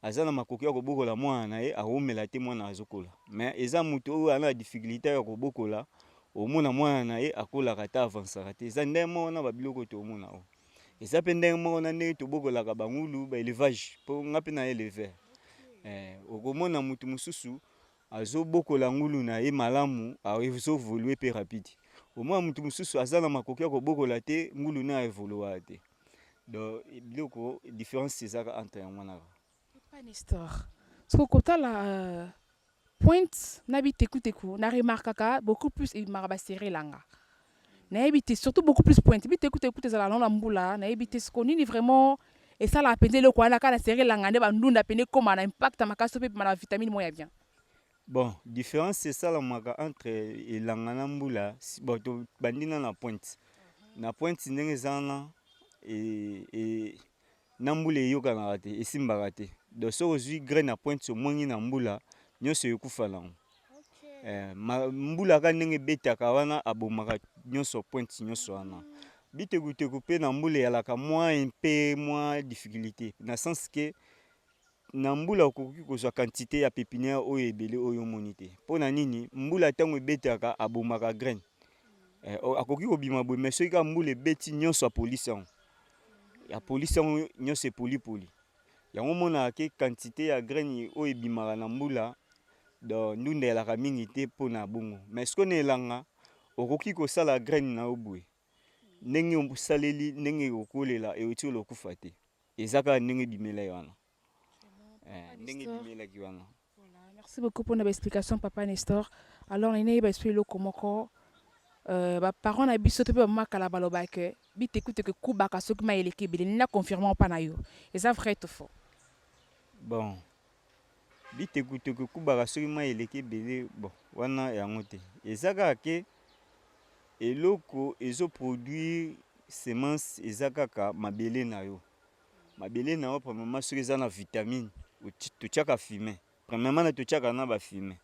aza na makoki ya kobokola mwana na ye, awumela te mwana azokola. Mais eza moto oyo aza na difficulté ya kobokola, omona mwana na ye akolaka te, avansaka te. Eza ndenge moko na babiloko tomona oyo. Eza mpe ndenge moko na ndenge tobokolaka bangulu, ba élevage, mpo nga mpe na éleveur. Okomona moto mosusu azobokola ngulu na ye malamu, azoévoluer mpe rapide. Omona moto mosusu aza na makoki ya kobokola te, ngulu na aévoluaka te. Donc biloko différence ezaka entre yango wana kaka. Papa Nestor, soki kotala pointe na bitekuteku, na remarkaka beaucoup plus ebimaka baserre elanga, nayebi te, surtout beaucoup plus pointe. Bitekuteku te ezala na mbula, nayebi te siko nini vraiment esalaka mpenza eloko wana kaka na serre elanga nde bandunda pene ekóma na impact makasi mpe ebima na vitamine moko ya bien. Bon, différence esalamaka entre elanga na mbula. Bon, tobandi na pointe. Na pointe, ndenge eza wana, na mbula eyokanaka te, esimbaka te. Donc soki ozwi graine ya pointe, omwangi na mbula, nyonso ekufa nango. Mbula kaka ndenge ebetaka wana, abomaka nyonso, pointe nyonso wana. Bitekuteku mpe na mbula eyalaka mwa mpe mwa difficulté, na sens ke na mbula okoki kozwa quantité ya pépinière oyo ebele oyo omoni te. Mpo na nini? Mbula ntango ebetaka, abomaka graine. Akoki kobima boye, mais soki kaka mbula ebeti, nyonso apolisi yango, apolisi yango nyonso, epolipoli yango. Omonaka ke quantité ya graine oyo ebimaka na mbula, donc ndunda eyalaka mingi te mpona bongo. Mais soki na elanga, okoki kosala graine na yo boye, ndenge osaleli, ndenge ekokolela, euti olokufa te, eza kaka ndenge ebimela ye wana, ndenge ebimelaki wana. Merci beaucoup pour l'explication, Papa Nestor. Alors, il y a eloko moko, baparent na biso to mpe bamakala balobaka bitekuteku ekubaka soki mai eleki ebele. Nina confirme mpa na yo, eza vrai to faux? Bon, bitekuteku ekubaka soki mai eleki ebele, bon, wana yango te. Eza kaka ke eloko ezoproduire semence eza kaka mabele na yo. Mabele na yo, premièrement, soki eza na vitamine, totiaka fumier. Premièrement na totiaka na bafumier.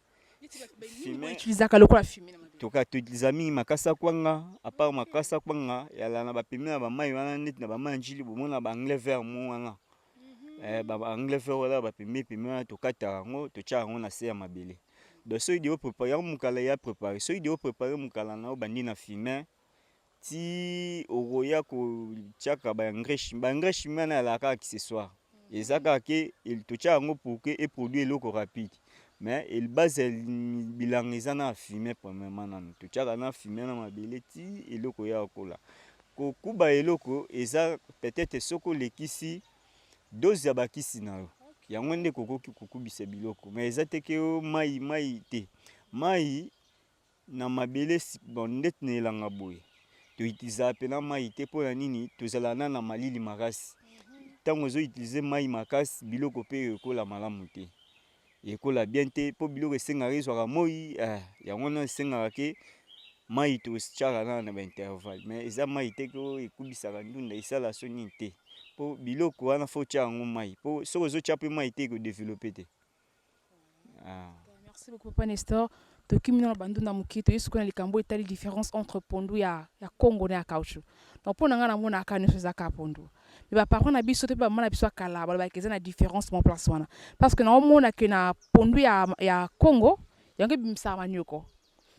Utilisaka lokola fumier? Toka toutiliza mingi makasa kwanga. À part makasa kwanga, yala na bapembeni na bamai wana, neti na bamai ya Njili, bomona baengrais vert mo wana, baengrais vert wana, bapembeni pembeni wana, tokataka yango, totiaka yango na se ya mabele. Donc soki de oprépare yango, mokala ya préparé, soki de oprépare mokala na yo, bandi na fumier ti okoya kotiaka baengrais. Baengrais chimie wana ezalaka kaka accessoire, eza kaka ke totiaka yango pour ke eproduire eloko rapide, mais base ya bilanga eza na fumier. Premièrement nanu totiaka na fumier na mabele ti eloko ya kokola. Kokuba eloko eza peut-être soki olekisi dose ya bakisi na yo, yango nde kokoki kokubisa biloko. Mais eza te ke mai mai te, mai na mabele. Bon, ndeti na elanga boye, toutilisaka mpena mai te. Mpo na nini? Tozala na malili makasi. Ntango ozoutiliser mai makasi, biloko mpe ekola malamu te, ekola bien te, mpo biloko esengaka ezwaka moi. Yango wana esengaka ke mai totiaka nana na baintervalle, mais eza mai te ke ekubisaka ndunda, esala so nini te, mpo biloko wana faut tia yango mai, mpo soki ozotia mpe mai te, ekodévelopper te. Merci beaucoup, Papa Nestor. Tokimi na bandunda moke, toyei sikoyo na likambo etali différence entre pondu ya Congo na ya caoutchouc. Donc mpo na ngai, namonaka nyonso eza kaka pondu, mais baparent na biso to mpe bamama na biso ya kala balobaka eza na différence mo place wana, parce que naomona ke na pondu ya Congo yango ebimisaka manioko.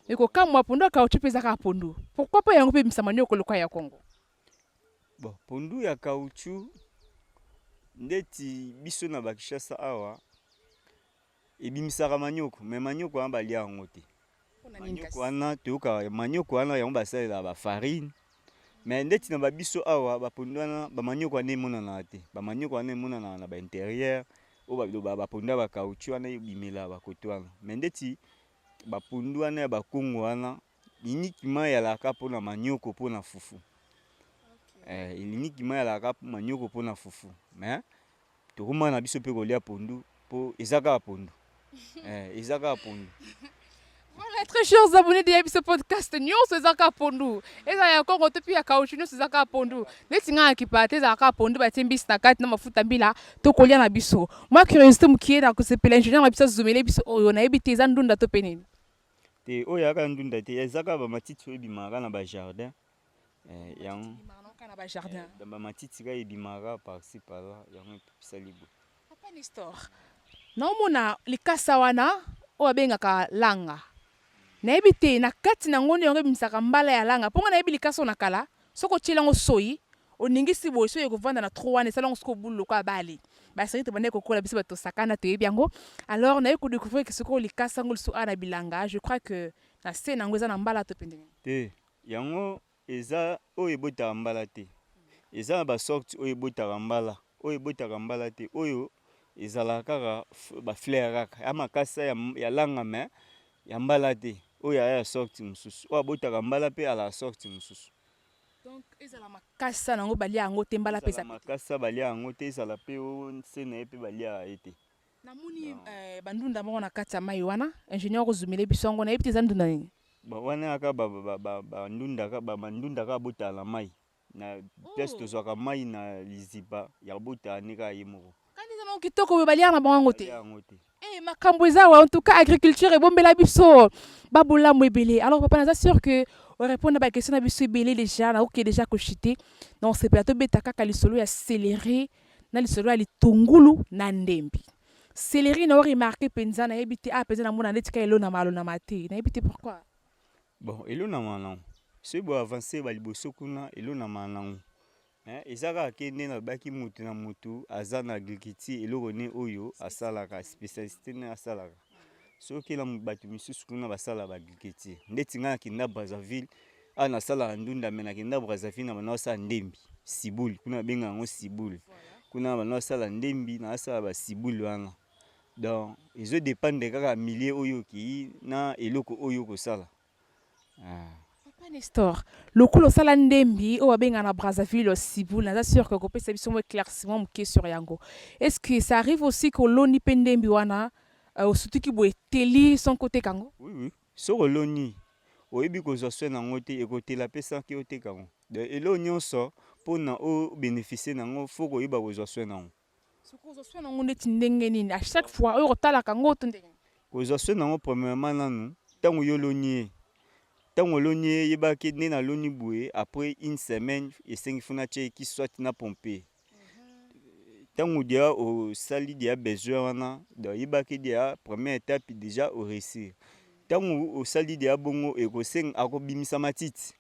Ekokamwa, pondu ya caoutchouc mpe eza kaka pondu, pourquoi mpe yango mpe ebimisa manioko lokola ya Congo? Bon, pondu ya caoutchouc, ndeti biso na bakishasa awa, ebimisaka manioko, mais manioko wana balia yango te. Manioko wana toyokaka, manioko wana yango basalelaka bafarine. Mais ndeti na babiso awa, bapondu wana, bamanioko wana emonanaka te. Bamanioko wana emonanaka na baintérieur oyo balobaka bapondu ya bacaoutchouc wana, ebimela bakoto wana. Mais ndeti bapondu wana ya bakongo wana, uniquement eyalaka mpona manioko, mpona fufu. Uniquement eyalaka manioko mpona fufu. Mais tokomana na biso mpe kolia pondu, mpo eza kaka pondu, eza kaka pondu. Voilà, très chers abonnés de Yabiso Podcast, nyonso eza kaka pondu. Eza ya Kongo to mpe ya caoutchouc, nyonso eza kaka pondu. Neti ngai akipa te, ezalaka kaka pondu batie mbisi na kati na mafuta mbila, tokolia na biso. Mwa curiosité mokie na kosepela, ingénieur na biso azumele biso oyo, nayebi te eza ndunda to mpe nini. Te, oyo eyaka ndunda te, eza kaka bamatiti oyo ebimaka na bajardin yango. Na bajardin. Bamatiti kaka ebimaka par-ci par-là, yango esali boye. Papa. Papa Nestor, naomona likasa wana oyo babengaka langa. Nayebi te na kati na yango nde yango ebimisaka mbala ya langa po nga nayebi likasa oyo na kala soki otieli yango soyi oningisi boye soyi ekovanda na trou wana esali yango sikoyo boule lokola bale ba cherie tobandaki kokola biso batu tosakana toyebi yango alors naye ko decouvrir que sikoyo likasa yango lisusu awa na bilanga je crois que na se na yango eza na mbala to pe ndenge nini? Te yango eza oyo ebotaka mbala te eza na ba sorte oyo ebotaka mbala oyo ebotaka mbala te oyo ezalaka kaka ba fleur kaka ya makasa ya langa mais ya mbala te oyo aya ya sorte mosusu oyo abotaka mbala mpe alaka sorte mosusu. Donc ezala makasa na yango balia yango te mbala mpe eza pe te. Makasa balia yango te ezala mpe o nse na ye mpe baliaka ye te. Namoni ba ndunda moko na kati ya mayi wana ingenieur ozumele biso yango nayebi te eza ndunda nini. Bon wana kaka ba ndunda kaka ba ndunda kaka botala na mayi na place tozwaka mayi na liziba ya kobotala nde kaka ye moko. Kandi eza nango kitoko boye baliaka na bango yango te. Baliaka yango te. Eh makambo eza awa en tout cas agriculture ebombela biso ba bolamu ebele alors papa naza sur que o répondre na ba question na biso ebele déjà nakoki déjà ko chuter donc sepela tobeta kaka lisolo ya celery na lisolo ya litungulu na ndembi celery na o remarquer penza nayebi te ah penza namona ndeti ka elonama alonama te nayebi te pourquoi. Bon elonama nango soki bo avancer ba liboso kuna elonama nango mais eza kaka ke nde nalobaki mutu na mutu aza na agriculture eloko ne oyo asalaka specialite ne asalaka soki na bato misusu kuna basalaka ba agriculture ndeti ngai nakenda Brazzaville awa nasalaka ndunda mais nakenda Brazzaville na banda kosala ndembi sibuli kuna babengaka yango sibuli kuna na banda kosala ndembi nasala ba sibuli wana Donc ezo dependre kaka milieu oyo okeyi na eloko oyo okosala. Ah. Papa Nestor, lokola osala ndembi oyo babengaka na Brazzaville ciboule, naza sûr que okopesa biso mwa éclaircissement moke sur yango. Est-ce que ça arrive aussi que oloni mpe ndembi wana euh, osutuki boye eteli sans koteka yango? Oui, oui. Soki oloni oyebi kozwa soin na yango te, ekotela mpe sans que oteka yango. Donc eloko nyonso mpona o beneficier na yango, faut koyeba kozwa soin na yango. Sikoyo ozwa soin nango ndeti ndenge nini? À chaque fois oyo kotalaka ngo to ndenge nini? Kozwa soin nango premièrement nanu tango yo oloni ye tango oloni ye yeba ke nde naloni boye après une semaine esengi faut natia ye kisi soit na pompe tango dejà osali dejà besoin wana donc yeba ke dejà première etape dejà o reussir tango osali dejà bongo ekosenga akobimisa matiti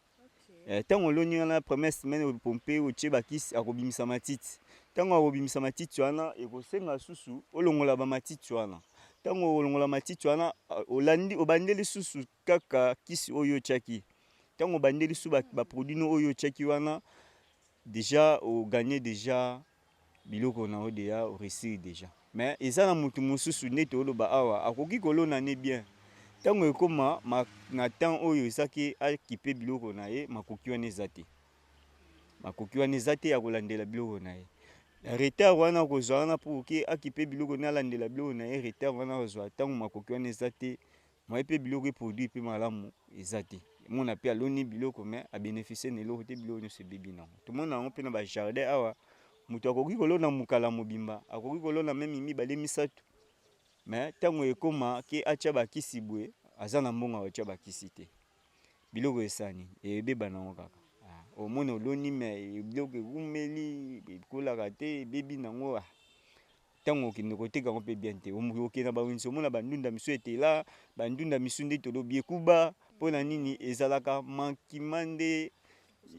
Eh, ntango oloni wana première semaine opompe otie bakisi akobimisa matiti ntango akobimisa matiti wana ekosenga susu olongola bamatiti wana ntango olongola matiti wana olandi obandeli susu kaka kisi oyo otiaki ntango obandeli susu baproduit no oyo otiaki wana deja oganye deja biloko na yo deja o reussir deja mais eza na mutu mosusu nde toloba awa akoki kolona ne bien ntango ekoma na temps oyo eza ke akipe biloko na ye makoki wana eza te makoki wana eza te ya kolandela biloko na ye retard wana akozwa wana pour ke akipe biloko na alandela biloko na ye retard wana akozwa ntango makoki wana eza te Moyen pe biloko e produire pe malamu eza te. Mona pe aloni biloko mais a beneficier na eloko te biloko nionso ebebi nango. Tomona yango pe na ba jardin awa mutu akoki kolona mukala mobimba, akoki kolona meme mibale misatu mais tango ekoma ke atia ba kisi boye aza na mbongo ya kotia ba kisi te. Biloko esala nini? Ebeba nango kaka. Omona oloni mais biloko ewumeli ekolaka te ebebi nango ah. Tango okende koteka yango pe bien te okende na ba wenze omona ba ndunda misusu etela ba ndunda misusu nde tolobi ekuba pona nini ezalaka manquement nde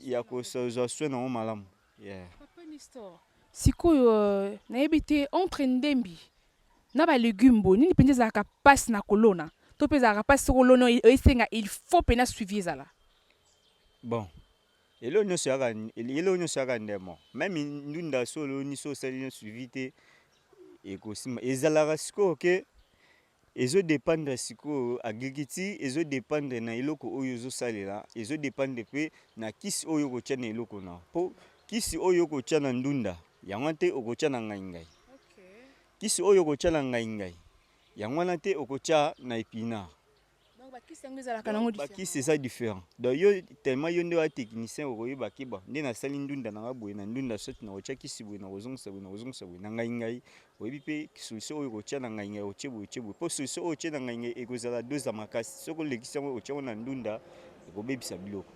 ya kozwa soin nango malamu yeah. Papa Nestor, sikoyo nayebi te entre ndembi na ba legumes boye nini penza ezalaka pasi na kolona to pe ezalaka pasi soki oloni esenga il faut pena suivi ezala? Bon Eloko nionso eyaka eloko nionso eyaka ndemo meme ndunda soki oloni soki osali no suivi te ekosimba ezalaka sikoyo ke ezo dependre sikoyo agriculture ezo dependre na eloko oyo ozosalela ezo dependre pe na kisi oyo okotia na eloko na po kisi oyo okotia na ndunda yango wana te okotia na ngai ngai kisi oyo okotia na ngai ngai yango wana te okotia na epinard Donc ba kisi yango ezalaka nango différent. Ba kisi eza différent. Donc yo tellement yo nde wa technicien okoyeba ke bon nde nasali ndunda na nga boye na ndunda soit na kotia kisi boye na kozongisa boye na kozongisa boye na ngai ngai oyebi pe solution oyo okotia na ngai ngai otie boye otie boye po solution oyo otie na ngai ngai ekozala dose ya makasi soki olekisi yango otie yango na ndunda ekobebisa biloko.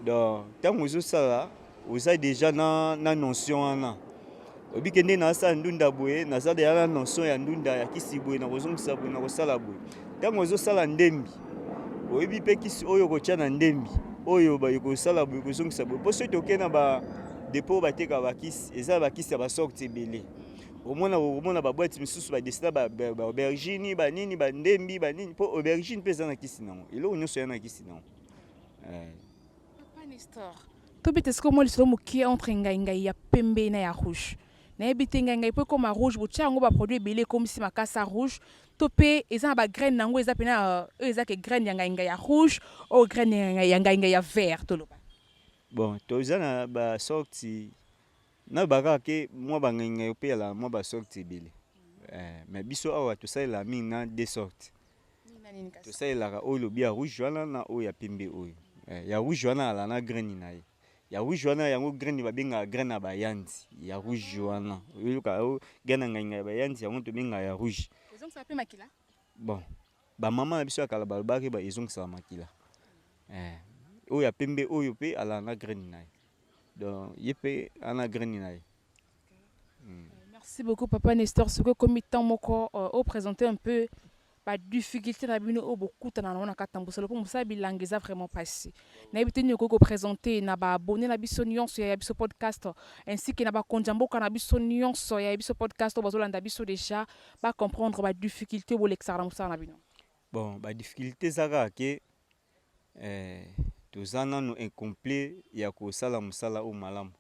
Donc ntango ozosala oza deja na, na notion wana. Oyebi ke nde nasala ndunda boye, naza deja na notion ya ndunda ya kisi boye, nakozongisa boye, nakosala boye. Ntango ozosala ndembi, oyebi mpe kisi oyo okotya na ndembi oyo ekosala boye, ekozongisa boye. Mpo soki tokei na ba depot bateka bakisi, eza bakisi ya basorte ebele. Omona okomona ba boîte misusu ba desina ba aubergine, ba nini, ba ndembi, ba nini, mpo aubergine mpe eza na kisi nango. Eloko nyonso eza na kisi nango. Eh. Papa Nestor, tobeta sikoyo mwa lisolo moke entre ngai ngai ya pembe na ya rouge. Nayebi te ngai ngai mpo ekoma rouge, botia yango ba produit ebele ekomisi makasa rouge to mpe eza na ba graine na yango eza pena oyo eza ke graine ya ngai ngai ya rouge, oyo graine ya ngai ngai ya vert toloba. Bon, toza na ba sorti naloba kaka ke mwa ba ngai ngai mpe ezalaka mwa ba sorte ebele. Eh, mais biso awa tosalelaka mingi na deux sortes. Tosalelaka oyo lobi ya rouge wana na oyo ya pembe oyo. Eh, ya rouge wana ala na graine na ye. Ya rouge wana yango graine babengaka graine ya bayanzi. Ya rouge wana. Oyoka oyo graine ya ngai ngai ya bayanzi yango tobengaka ya rouge. Ezongisaka mpe makila? Bon, ba mama na biso ya kala balobaki ba ezongisaka makila. Eh, oyo ya pembe oyo mpe ala na graine na ye. Donc ye mpe ana graine na ye. Merci beaucoup papa Nestor. Soki ekomi temps moko euh, o présenter un peu ba difficulté na bino oyo bokutana nango na kati na mosala mpo mosala bilanga eza vraiment mpasi. Nayebi te nini okoki kopresente na ba abonné na biso nyonso ya biso podcast ainsi que na bakonzi ya mboka na biso nyonso ya biso podcast oyo bazolanda biso déjà ba comprendre ba difficulté oyo bolekisaka na mosala na bino. Bon, ba difficulté eza kaka ke eh, toza nanu incomplet ya kosala mosala oyo malamu.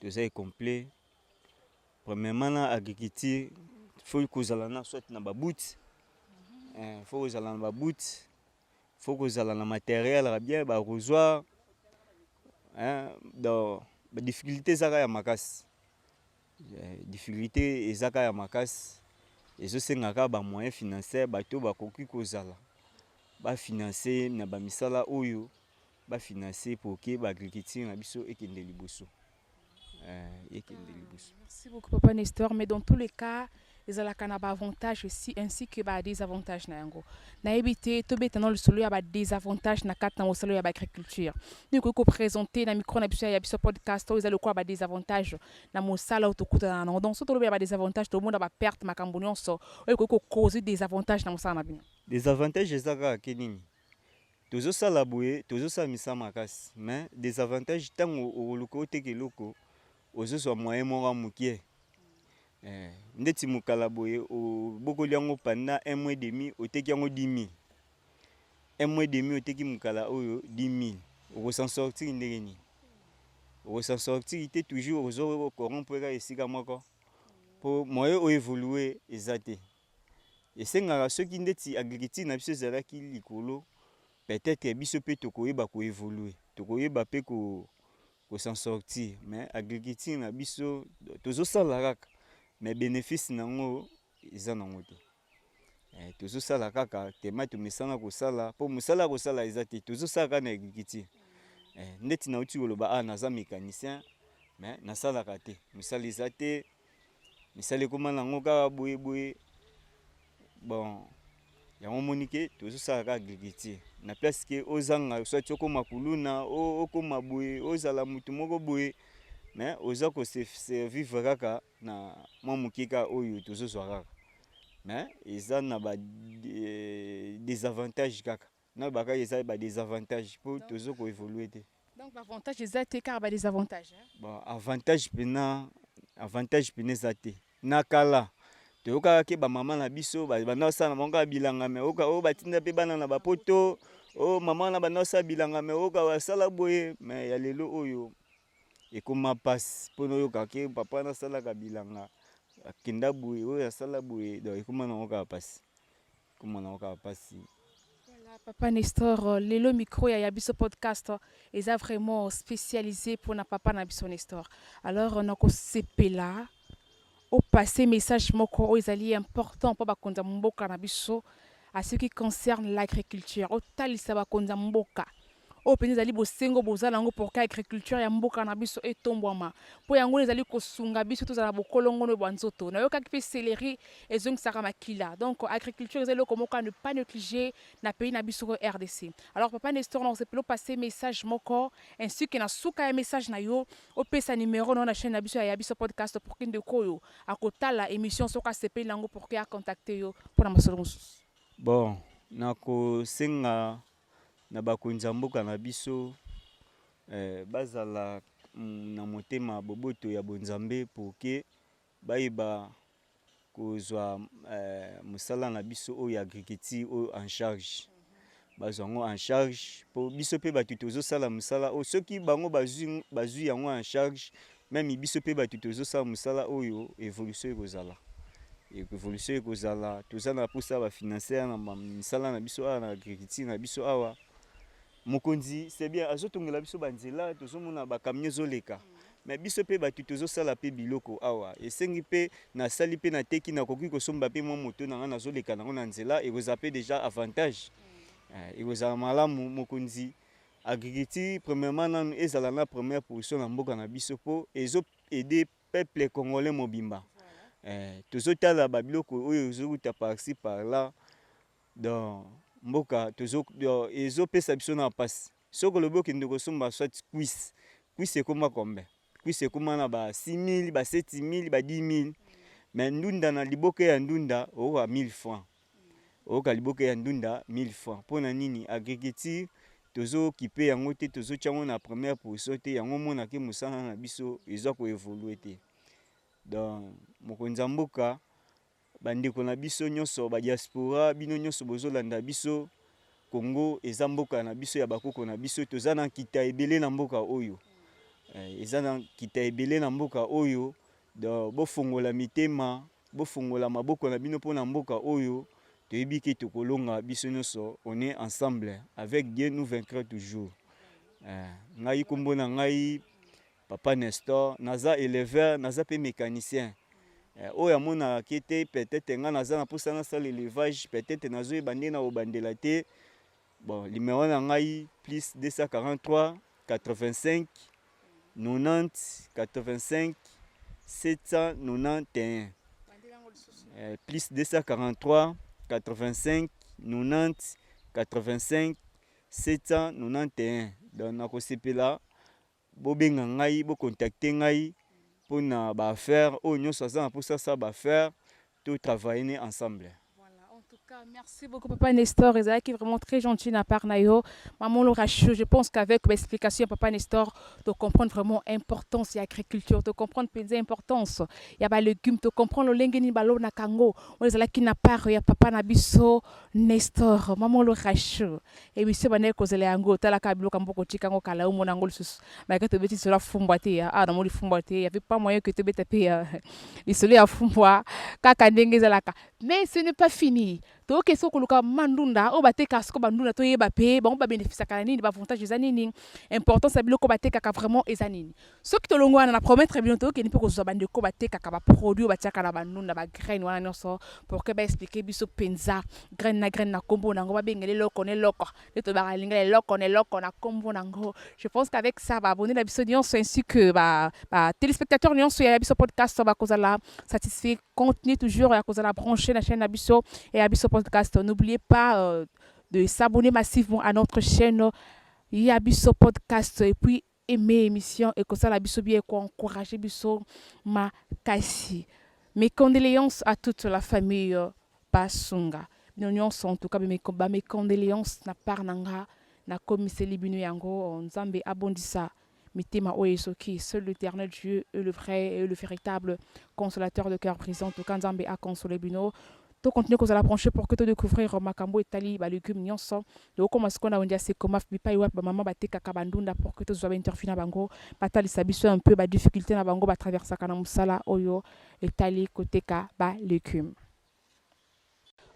Toza incomplet. Premièrement na agriculture, faut kozala na soit na ba boots, eh, faut kozala na ba boots, faut kozala na matériel ya bien, ba arrosoir, hein, donc ba difficulté eza kaka ya makasi. Eh, difficulté eza kaka ya makasi, ezosenga kaka ba moyens financiers, bato bakoki kozala ba financer na ba misala oyo ba financer pour que ba agriculture na biso ekende liboso. Eh, ekende liboso. Merci beaucoup papa Nestor, mais dans tous les cas ezalaka na ba avantage aussi ainsi que ba désavantage na yango. Nayebi te tobeta na lisolo ya ba désavantage na kati na mosala ya ba agriculture. Nini okoki kopresente na micro na biso ya biso podcast oyo eza lokola ba désavantage na mosala oyo tokutana na yango. Donc soki toloba ya ba désavantage tomona ba perte makambo nyonso oyo ekoki kocause désavantage na mosala na bino. Désavantage eza kaka ke nini? Tozosala boye, tozosala misala makasi, mais désavantage ntango okoluka oteka eloko ozozwa moyen moko ya mokie. Eh, ndeti mokala boye obokoli yango pendant un mois et demi oteki yango 10 000. Un mois et demi oteki mokala oyo 10 000. Oko s'en sortir ndenge nini? Oko s'en sortir te, toujours ozo corrompre kaka esika moko po moyen oyo évoluer eza te. Esengaka soki ndeti agriculture na biso ezalaki likolo, peut-être biso mpe tokoyeba koévoluer, tokoyeba mpe ko ko s'en sortir. Mais agriculture na biso tozosala kaka, mais bénéfice nango eza nango te. Eh, tozosala kaka tema tomesana kosala mpo mosala ya kosala eza te, tozosala kaka na agriculture. Eh, ndeti nauti koloba ah, naza mécanicien mais nasalaka te, mosala eza te, misala ekoma nango kaka boye boye. Bon, yango omoni ke tozosala kaka agriculture na place ke ozanga soit okoma kuluna, okoma boye, ozala motu moko boye, mais oza ko se vivre kaka na mwa moke kaka oyo tozozwa kaka, mais eza na ba désavantage kaka. Naloba kaka eza ba désavantage mpo tozo koévolue te. Donc avantage eza te, kaka ba désavantage, hein? Bon, avantage mpena, avantage mpena eza te. Na kala toyokaka ke bamama na biso banda kosala na bango kaka bilanga, me oyoka oyo batinda mpe bana na bapoto, oyo mama wana banda kosala bilanga, me oyoka basala boye. Me ya lelo oyo ekoma mpasi mpona oyoka ke papa wana asalaka bilanga akenda boye, oyo asala boye, donc ekoma nango kaka mpasi, ekoma nango kaka mpasi. Voilà, papa Nestor, lelo micro ya biso podcast eza vraiment spécialisé pour na papa na biso Nestor. Alors nakosepela opasser message moko oyo ezali important mpo bakonzi ya mboka na biso à ce qui concerne l'agriculture. Otalisa bakonzi ya mboka Oyo mpenza ezali bosengo boza na yango pour que agriculture ya mboka na biso etombwama. Mpo yango nde ezali kosunga biso tozala na bokolongono bwa nzoto. Nayokaki mpe celery ezongisaka makila. Donc agriculture eza eloko moko à ne pas negliger na pays na biso oyo rdc. Alors papa Nestor nakosepela opasser message moko ainsi que na suka ya message na yo opesa numero na yo na chaine na biso ya Ya Biso Podcast pour que ndeko oyo akotala emission soki asepeli na yango pour que a contacter yo mpo na masolo mosusu. Bon, nakosenga na bakonzi ya mboka na biso bazala na motema boboto ya bonzambe pour que bayeba kozwa mosala na biso oyo ya agriculture oyo en charge. Bazwa yango en charge po biso pe batu tozosala mosala oyo soki bango bazwi bazwi yango en charge meme biso pe batu tozosala mosala oyo evolution ekozala. Evolution ekozala toza na posa ya ba financeur na misala na biso awa na agriculture na biso awa. Mokonzi c'est bien azotongela biso ba nzela tozomona ba camion ezoleka mais biso pe batu tozosala pe biloko awa esengi pe nasali pe nateki nakoki kosomba pe mwa moto na nga nazoleka nango na nzela ekozala pe dejà avantage ekozala malamu mokonzi agriculture premièrement nanu ezala na première position na mboka na biso po ezo aider peuple congolais mobimba tozotala ba biloko oyo ezowuta par ci par là Donc mboka tozo ezo pesa biso na pasi soki olobi okende kosomba soit cuisse cuisse ekoma combien cuisse ekoma na ba 6000 ba 7000 ba 10000 mais ndunda na liboke ya ndunda okoka 1000 francs okoka liboke ya ndunda 1000 francs pona nini agriculture tozo kipe yango te tozo tia yango na première position te yango omona ke mosala na biso eza ko evoluer te donc mokonzi ya mboka Ba ndeko na biso nionso ba diaspora bino nionso bozo landa biso Congo eza mboka na biso ya ba koko na biso toza na nkita ebele na mboka oyo eza na nkita ebele na mboka oyo donc bofongola mitema bofongola maboko na bino pona mboka oyo toyebi ke tokolonga biso nionso on est ensemble avec Dieu nous vaincrons toujours ngai kombo na ngai Papa Nestor, naza eleveur, naza pe mecanicien. Oyo amonaka ke te peut-etre nga naza na posa nasala elevage, peut-etre nazoyeba ndenge nakobandela te. Bon, numero na ngai plus 243 85 90 85 791. Plus 243 85 90 85 791. Donc nakosepela Bobenga ngai, bo contacter ngai pona ba affaires, oyo nionso aza na posa asala ba affaires, to travailler ensemble. Voilà, en tout cas, merci beaucoup papa Nestor, ezalaki vraiment très gentil na part na yo. Maman Laura Chou, je pense qu'avec l'explication ya papa Nestor, to comprendre vraiment importance ya agriculture, to comprendre penza importance ya ba legumes, to comprendre lolenge nini balonaka yango. Oyo ezalaki na part ya papa na biso Nestor, maman Laura Chou. Emission ebandaki kozela yango tala kaka biloko ya mboka otika yango kala omona yango lisusu malgre tobeti lisolo ya fumbwa te awa namoni fumbwa te y'avait pas moyen que tobeta pe lisolo ya fumbwa kaka ndenge ezalaka mais ce n'est pas fini toke sikoyo koluka mama ndunda oyo batekaka sikoyo ba ndunda toyeba pe bango ba beneficiaka na nini ba avantage eza nini importance ya biloko batekaka vraiment eza nini Soki tolongwe wana na promettre bino tokende mpe kozwa bandeko batekaka ba produit oyo batiaka na bandunda ba graine wana nyonso pour que ba expliquer biso mpenza graine na graine na kombo na yango babengela eloko na eloko nde tolobaka lingala eloko na eloko na kombo na yango. Je pense qu'avec ça ba abonnes na biso nyonso ainsi que ba, ba téléspectateurs nyonso ya biso podcast bakozala satisfait. Continuez toujours ya kozala branché na chaîne na biso ya biso podcast. N'oubliez pas euh, de s'abonner massivement à notre chaîne ya biso podcast et puis Aimer emission ekosala biso bien eko encourager biso makasi. Mes condoléances à toute la famille Basunga. Bino nionso en tout cas ba mes condoléances na part na nga nakomiseli bino yango Nzambe abondisa mitema oyo ezoki. Seul l'Eternel Dieu est le vrai et le véritable consolateur de cœur brisé. En tout cas Nzambe a consoler bino. To continuer kozala branche pour que to découvrir makambo etali ba legumes nionso. Tokokoma sikoyo na wenze ya Secomaf bipai wapi ba mama batekaka ba ndunda pour que tozua ba interview na bango batalisa biso un peu ba difficultes na bango ba traversaka na mosala oyo etali koteka ba legumes.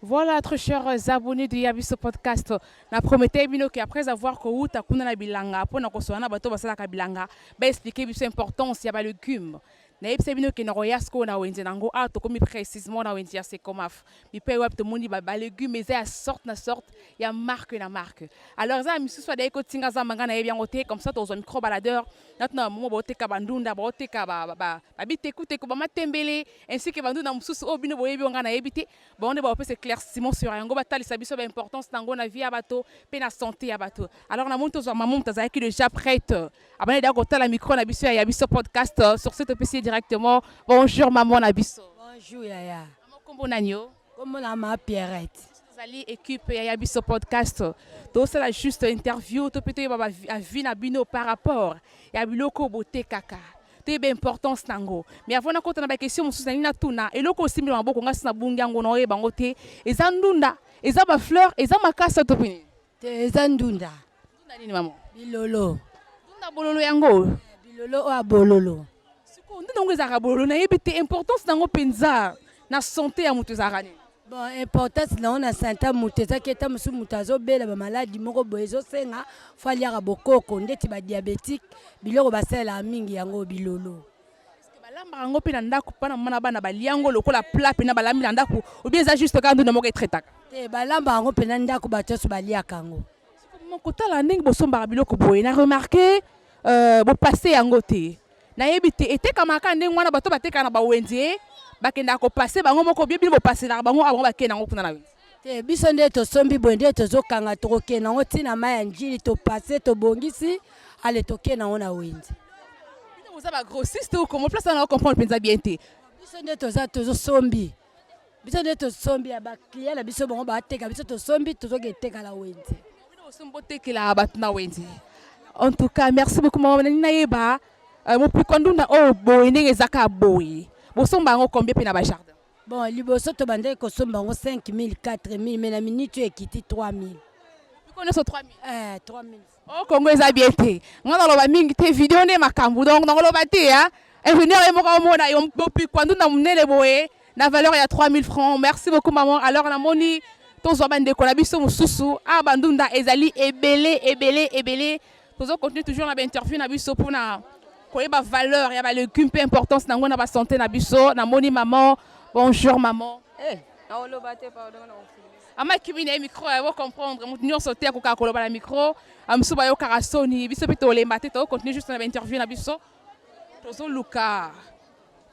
Voilà très chers abonnés de Yabiso Podcast, na promettais bino que après avoir kowuta kuna na bilanga pona kosola na bato basalaka bilanga ba expliquer biso importance ya ba legumes. Nayebisa bino ke nakoya sikoyo na wenze na yango. Awa tokomi precisement na wenze ya Secomaf. Bipai wapi tomoni ba, ba legumes eza ya sorte na sorte, ya marque na marque. Alors eza na misusu adaki kotinga zamba ngai nayebi yango te, comme ça tokozwa micro baladeur natuna ba momo baoteka ba ndunda, baoteka ba, ba, ba, ba bitekuteku, ba matembele, ainsi que ba ndunda mosusu oyo bino boyebi oyo ngai nayebi te. Bango nde bakopesa eclaircissement sur yango, batalisa biso ba importance na yango na vie ya bato pe na sante ya bato. Alors namoni tozwa mama moto azalaki dejà prête. Abandi deja kotala micro na biso ya ya biso podcast sur ce topesi ye directement bonjour maman na biso. Bonjour yaya. Maman kombo nani yo? Kombo na ma Pierrette. Tozali équipe ya ya biso podcast. Tosala juste interview to pe toyeba ba avis na bino par rapport ya biloko botekaka. Toyeba importance nango. Mais avant nakota na ba question mosusu nalingi natuna eloko osimbi na maboko nga si nabungi yango naoyeba yango te. Eza ndunda, eza ba fleurs, eza makasa to pe nini? Te eza ndunda. Ndunda nini mama? Bilolo. Ndunda bololo yango? Eh, bilolo oyo bololo. Sikoyo ndunda yango ezalaka bololo nayebi te importance nango mpenza na sante ya moto ezalaka nini? Bon, importance nango na sante ya moto ezaki ata mosusu moto azobela bamaladi moko boye ezosenga fo aliaka bokoko ndeti badiabetike biloko basalelaka mingi yango bilolo. Balambaka yango mpe na ndako mpo na mama na bana balia yango lokola plat mpena balambi na ndako ou bien eza juste kaka ndunda moko etretaka? Te, balambaka yango mpena ndako, bato nyonso baliaka yango. Kotala ndenge bosombaka biloko boye na remarque euh, bopasse yango te nayebi te etekamaka kaka ndenge wana bato batekaka na bawenze bakendaka kopase bango moko bie bino bopaselaka bango awa bango bakende yango kuna na wenze. Te, biso nde tosombi boye nde tozokanga tokokende yango ntina mai ya njili topase tobongisi ale tokende yango na wenze. Bino boza ba grossiste ou comment place wana comprendre mpenza bien te. Biso nde toza tozosombi biso nde tosombi ya ba client na biso bango bateka biso tosombi tozoke teka na wenze. Bino bosombi botekela bato na wenze. En tout cas merci beaucoup mama nani nayeba euh, mopiko ndunda oyo boye ndenge eza kaka boye bosomba yango combien mpe na ba jardin? Bon, liboso tobandaki kosomba yango 5000 4000 mais na minute oyo ekiti 3000. Miko nyonso 3000? Eh, 3000. Oh, Congo eza bien te. Nga naloba mingi te video nde makambo donc nakoloba te hein. Ingénieur ye moko omona yo mopikwa ndunda monene boye na valeur ya 3000 francs. Merci beaucoup maman. Alors namoni tozwa bandeko na biso mosusu awa bandunda ezali ebele ebele ebele. Tozo continuer toujours na ba interview na biso pona koyeba valeur ya ba legumes pe importance nango na ba santé na biso. Namoni maman, bonjour maman. Eh, naoloba te pardon na Ama kimi na micro ya bo comprendre mutu nyonso te akoka koloba na micro. Amsu bayokaka soni biso pe tolemba te to continuer juste na ba interview na biso. Tozoluka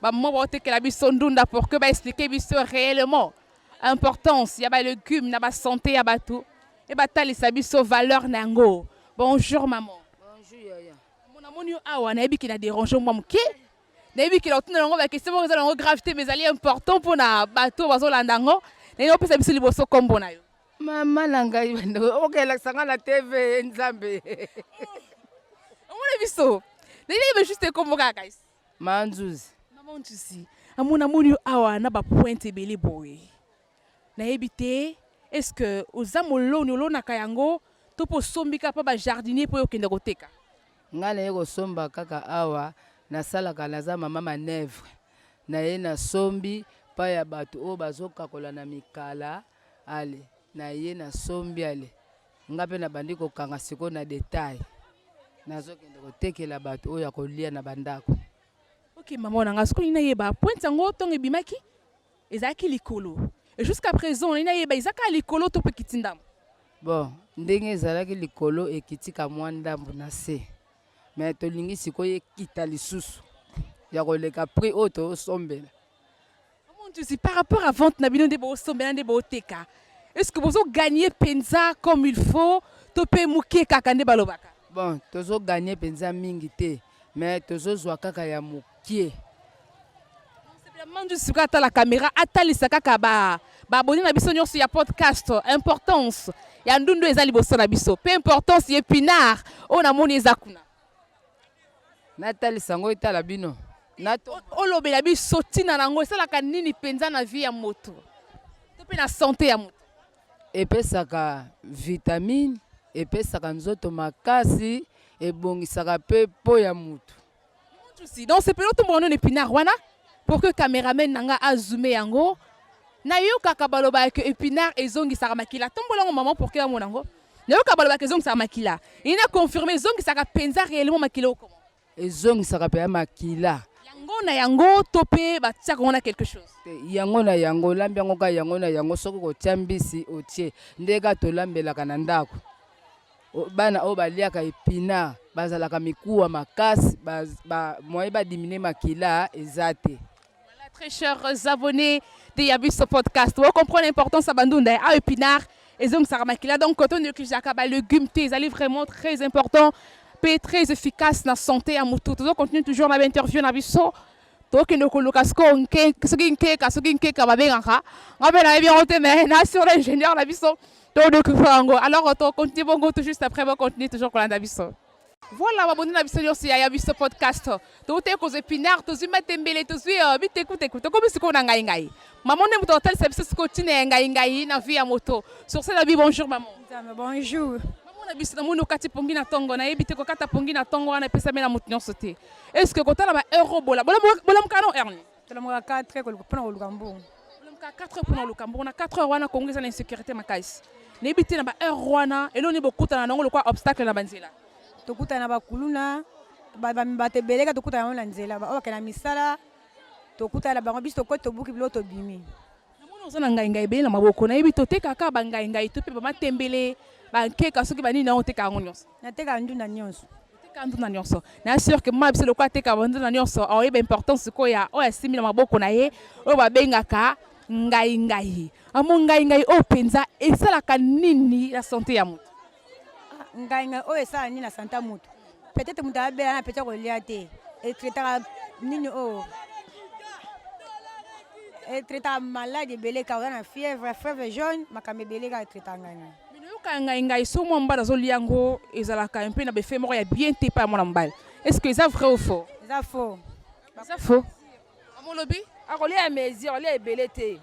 ba mama baotekela biso ndunda pour que ba expliquer biso réellement importance ya ba legumes na ba santé ya bato. Et batalisa biso valeur na yango. Bonjour maman. Bonjour yaya. Mon amoni yo awa nayebi ki na déranger mwa moke. Nayebi ki na otuna yango ba question moko eza nango grave te mais ezali important mpona bato bazolanda yango. Nayebi opesa biso liboso kombo na yo. Mama na ngai okelakisa ngai na TV Nzambe. Omona biso. Nayebi juste kombo kaka. Ma Nzuzi. Maman Nzuzi. Amona amoni yo awa na ba pointe ebele boye. Nayebi te est ce que oza moloni olonaka yango to pe osombi kaka pa ba jardinier po yo okende koteka? Nga naye kosomba kaka awa nasalaka naza mama manoeuvre naye nasombi pa ya batu oyo bazokakola na mikala ale naye nasombi ale nga pe nabandi kokanga sikoyo na detail nazokende kotekela batu oyo ya kolia na ba ndaku. Ok maman na nga sikoyo nalingi nayeba pointe yango tongo ebimaki Ezalaki likolo et jusqu'à present nalingi nayeba eza kaka likolo to pe ekiti ndambu? Bon ndenge ezalaki likolo ekiti ka mua ndambu na se mais tolingi sikoyo ekita lisusu ya koleka prix oyo tosombela. Maman Nzuzi par rapport à vente na bino nde bosombela nde boteka est ce que bozo gagner penza comme il faut to pe mukie kaka nde balobaka? Bon tozo gagner penza mingi te mais tozozua kaka ya mukie. Mandu sikoyo atala camera atalisa kaka ba ba abonné na biso nyonso ya podcast importance ya ndundu eza liboso na biso pe importance ya epinard oyo namoni eza kuna. Natalisa yango etala bino. Olobela biso ntina na yango esalaka nini mpenza na vie ya moto to mpe na sante ya moto. Epesaka vitamine, epesaka nzoto makasi, ebongisaka pe peau ya mutu. Donc sepela otomboka nano epinard wana pour que cameraman na nga a zoomer yango. Nayokaka balobaka que epinard ezongisaka makila. Tombola yango maman pour que amona yango. Nayokaka balobaka ezongisaka makila. Ina confirmer ezongisaka penza réellement makila okoma. Ezongisaka penza makila. Ya Yango na yango to mpe batiaka yango na quelque chose? Te, yango na yango, olambi yango kaka yango na yango. Soki kotia mbisi otie, nde kaka tolambelaka na ndako. Bana oyo baliaka epinard bazalaka mikuwa makasi, moyen badiminuer makila eza te. Voilà, très chers abonnés de Yabiso Podcast, vous comprenez l'importance ya bandunda ya épinard ezongisaka makila. Donc tonégligeaka balégume te, ezali vraiment très important mpe très efficace na santé ya motu. Tozocontinue toujours na bainterview na biso. Tokende koluka sikoyo soki nkeka, soki nkeka babengaka nga mpe nayebi yango te, mais na sur l'ingénieur na biso todécouvrir yango. Alors tocontinue bongo tout juste après. Bocontinue toujours kolanda biso. Voilà, baboni na biso nyonso ya Biso Podcast. Touti kozwa épinard, tozwi matembele, tozwi bitekuteku, tokomi sikoyo na ngai ngai. Mama nde moto atalisa biso sikoyo ntina ya ngai ngai na vie ya moto. Sur ce, nabi bonjour maman. Nzambe, bonjour. Mama na biso, namoni okati pongi na ntongo. Nayebi te, kokata pongi na ntongo wana epesami na moto nyonso te. Est ce que kotala ba heure bola bolamuka no heure nini? Tolamuka 4 heures mpona koluka mbongo. Bolamuka 4 heures mpona koluka mbongo. Na 4 heures wana, Kongo eza na insécurité makasi. Nayebi te, na ba heure wana, eloko nini bokutana nango lokwa obstacle na banzela? Tokutana na bakuluna, bato ebele kaka tokutana yango na nzela, oyo bakende na misala, tokutana na bango. Biso tokoti, tobuki biloko, tobimi. Namoni oza na ngai ngai ebele na maboko. Nayebi te, otekaka bangai ngai to mpe bamatembele, bankeka, soki banini nango, oteka yango nyonso? Natekaka ndunda nyonso. Oteka ndunda nyonso. Na sûr que mama biso lokola ateka bandunda nyonso, aoyeba importance sikoyo ya oyo asimbi na maboko na ye, oyo babengaka ngai ngai. Amo ngai ngai oyo mpenza esalaka nini na santé ya moto? Ngai ngai oyo esala nini na santé ya moto? Peut-être moto abela na peti kolia te. Etraitaka nini oyo? Etraitaka maladi ebele kaka, oza na fièvre, fièvre jaune, makambo ebele kaka etraitaka ngai ngai. Mais nayoka ngai ngai so mwa mobali azolia yango, ezalaka mpe na befe moko ya bien te epai ya mwana mobali. Est ce que eza vrai ou faux? Eza faux. Eza faux, amolobi. Akolia mesure, akolia ebele te.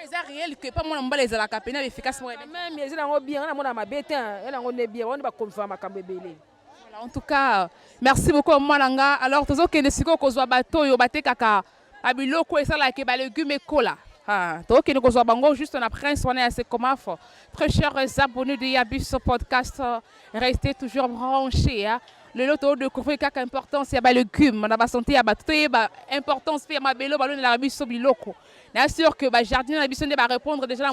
Eza réel que pa mwana mobali ezalaka pene efficace moko? Même eza nango bien, nga namona mabe te, ya nango nde bien, wana bakonfirma makambo ebele. Voilà, en tout cas, merci beaucoup mwana nga. Alors tozokende sikoyo kozwa bato oyo batekaka babiloko esalaka balégume ekola. Ah, tokende kozwa bango juste na prince wana ya Sekomaf. Très chers abonnés de Yabiso Podcast, restez toujours branchés, hein. Lelo todécouvrir kaka importance ya balégume na basanté ya bato, toyeba importance mpe ya mabele balonelaka biso biloko. Na sûr que bajardinier na biso nde barépondre déjà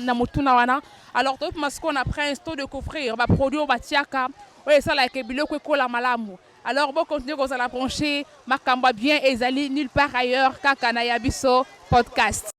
na motuna wana. Alors toyepema sikoyo na prince, todécouvrir baproduit oyo batiaka oyo esalaka biloko ekola malamu. Alors bocontinue kozala branché, makambo ya bien ezali nulle part ailleurs, kaka na ya Biso Podcast.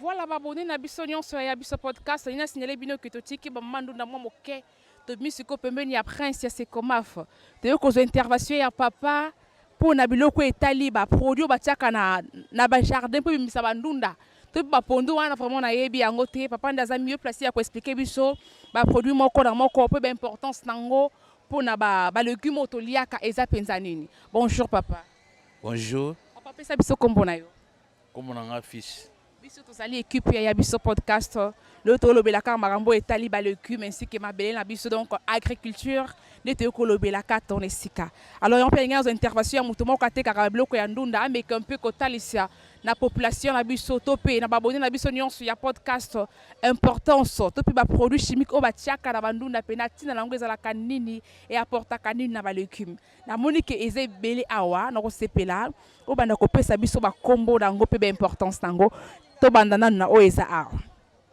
Voilà, babone na biso nyonso ya Biso Podcast, nina signale bino ke totiki bamama ndunda mwa moke, tobimi sikoyo pembeni ya prince ya Sekomaf. Toyei kozwa intervention ya papa mpo na biloko etali baproduit oyo batiaka na bajardin mpo ebimisa bandunda to mpe bapondu wana. Vraiment nayebi yango te. Papa nde aza mieux placé ya koexpliquer biso baproduit moko na moko mpe baimportance nango mpo na balégume oyo toliaka eza mpenza nini. Bonjour papa. Bonjour. Papa, pesa biso nkombo na yo. Kombo na nga Fils. Biso tozali equipe ya ya biso podcast lelo tolobela kaka makambo oyo etali ba legumes ainsi que mabele na biso donc agriculture nde toyei kolobela kaka tona esika. Alors yango mpe alingi azwa intervention ya moto moko atekaka biloko ya ndunda ameka mpe kotalisa na population na biso to mpe na babone na biso nyonso ya podcast importance to mpe ba produits chimiques oyo batiaka na bandunda mpe na ntina na yango ezalaka nini e apportaka nini na ba legumes. Namoni ke eza ebele awa nakosepela obanda kopesa biso ba kombo na yango pe ba importance na yango. Tobanda nanu na oyo eza awa.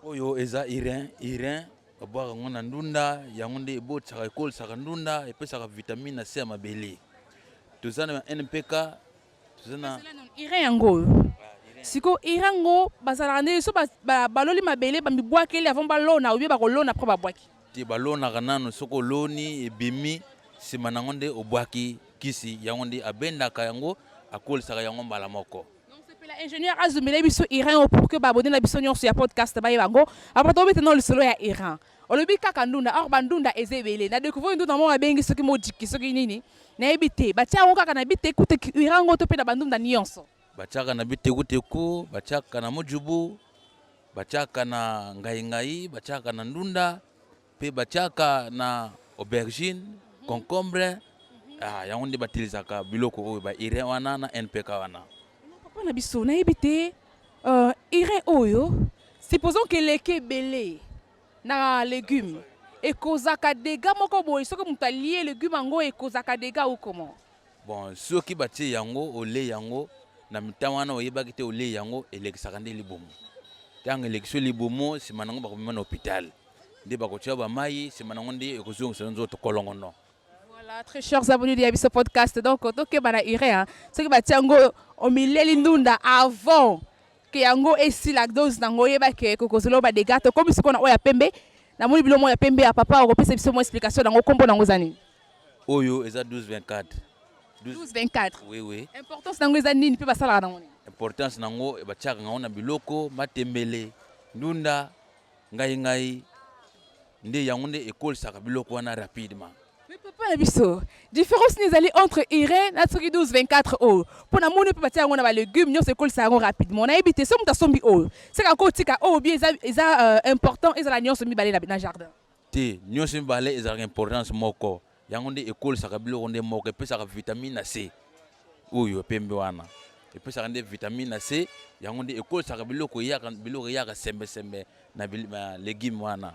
Oyo eza irin, irin babwaka yango na ndunda, yango nde ebotisaka ekolisaka ndunda, epesaka vitamine na se ya mabele. Toza na NPK, toza na Irin yango oyo. Sikoyo irin yango bazalaka nde so baloli mabele bamibwakeli avant balona ou bien bakolona après babwaki? Te balonaka nanu soki oloni ebimi sima nango nde obwaki kisi yango nde abendaka yango akolisaka yango mbala moko. Nasepela ingenieur azumela biso Iran oyo pour que ba abonnes na biso nionso ya podcast bayeba yango. Après tobeta nao lisolo ya Iran. Olobi kaka ndunda or ba ndunda eza ebele. Na decouvrir ndunda moko babengi soki modiki soki nini nayebi te. Batia yango kaka na bitekuteku Iran ngo to pe na ba ndunda nionso. Batiaka na bitekuteku, batiaka na mujubu, batiaka na ngaingai, batiaka na ndunda, pe batiaka na aubergine, concombre, ah, yango nde batilisaka biloko oyo ba urée wana na NPK wana. Papa na biso nayebi te euh, urée oyo supposons que eleki ebele na legume ekozaka dégâts moko boye soki moto alie legume yango ekozaka dégâts ou comment? Bon soki batie yango olie yango na mitan wana oyebaki te olie yango elekisaka nde libumu tango elekisi yo libumu sima nango bakomema na hopital nde bakotia yo ba mayi sima nango nde ekozongisa yo nzoto kolongono. Voilà, très chers abonnés de Yabiso Podcast. Donc, tokeba na urée, hein. Soki batie yango omileli ndunda avant que yango esila dose nango oyeba ke kokozela yo ba dégâts. Tokomi sikoyo na oyo ya pembe. Namoni biloko moko ya pembe ya papa okopesa biso mwa explication nango kombo nango eza nini? Oyo eza 12 24. 12 24. Oui oui. Importance nango eza nini pe basalaka nango nini? Importance nango batiaka yango na biloko matembele, ndunda, ngai ngai nde yango nde ekolisaka biloko wana rapidement. Mais papa na biso, différence nini ezali entre urée na soki 12 24 oyo? Po na moni pe batia yango na ba legumes nyonso ekolisa yango rapidement. Nayebi te soki moto asombi oyo, seka akotika oyo bien eza eza euh, important ezala nyonso mibale na, na jardin. Te, nionso mibale ezalaka importance moko, yango nde ekolisaka biloko nde moko, epesaka vitamine na C oyo ya pembe wana epesaka nde vitamine na C, yango nde ekolisaka biloko eyaka biloko eyaka sembe sembe na na legume wana.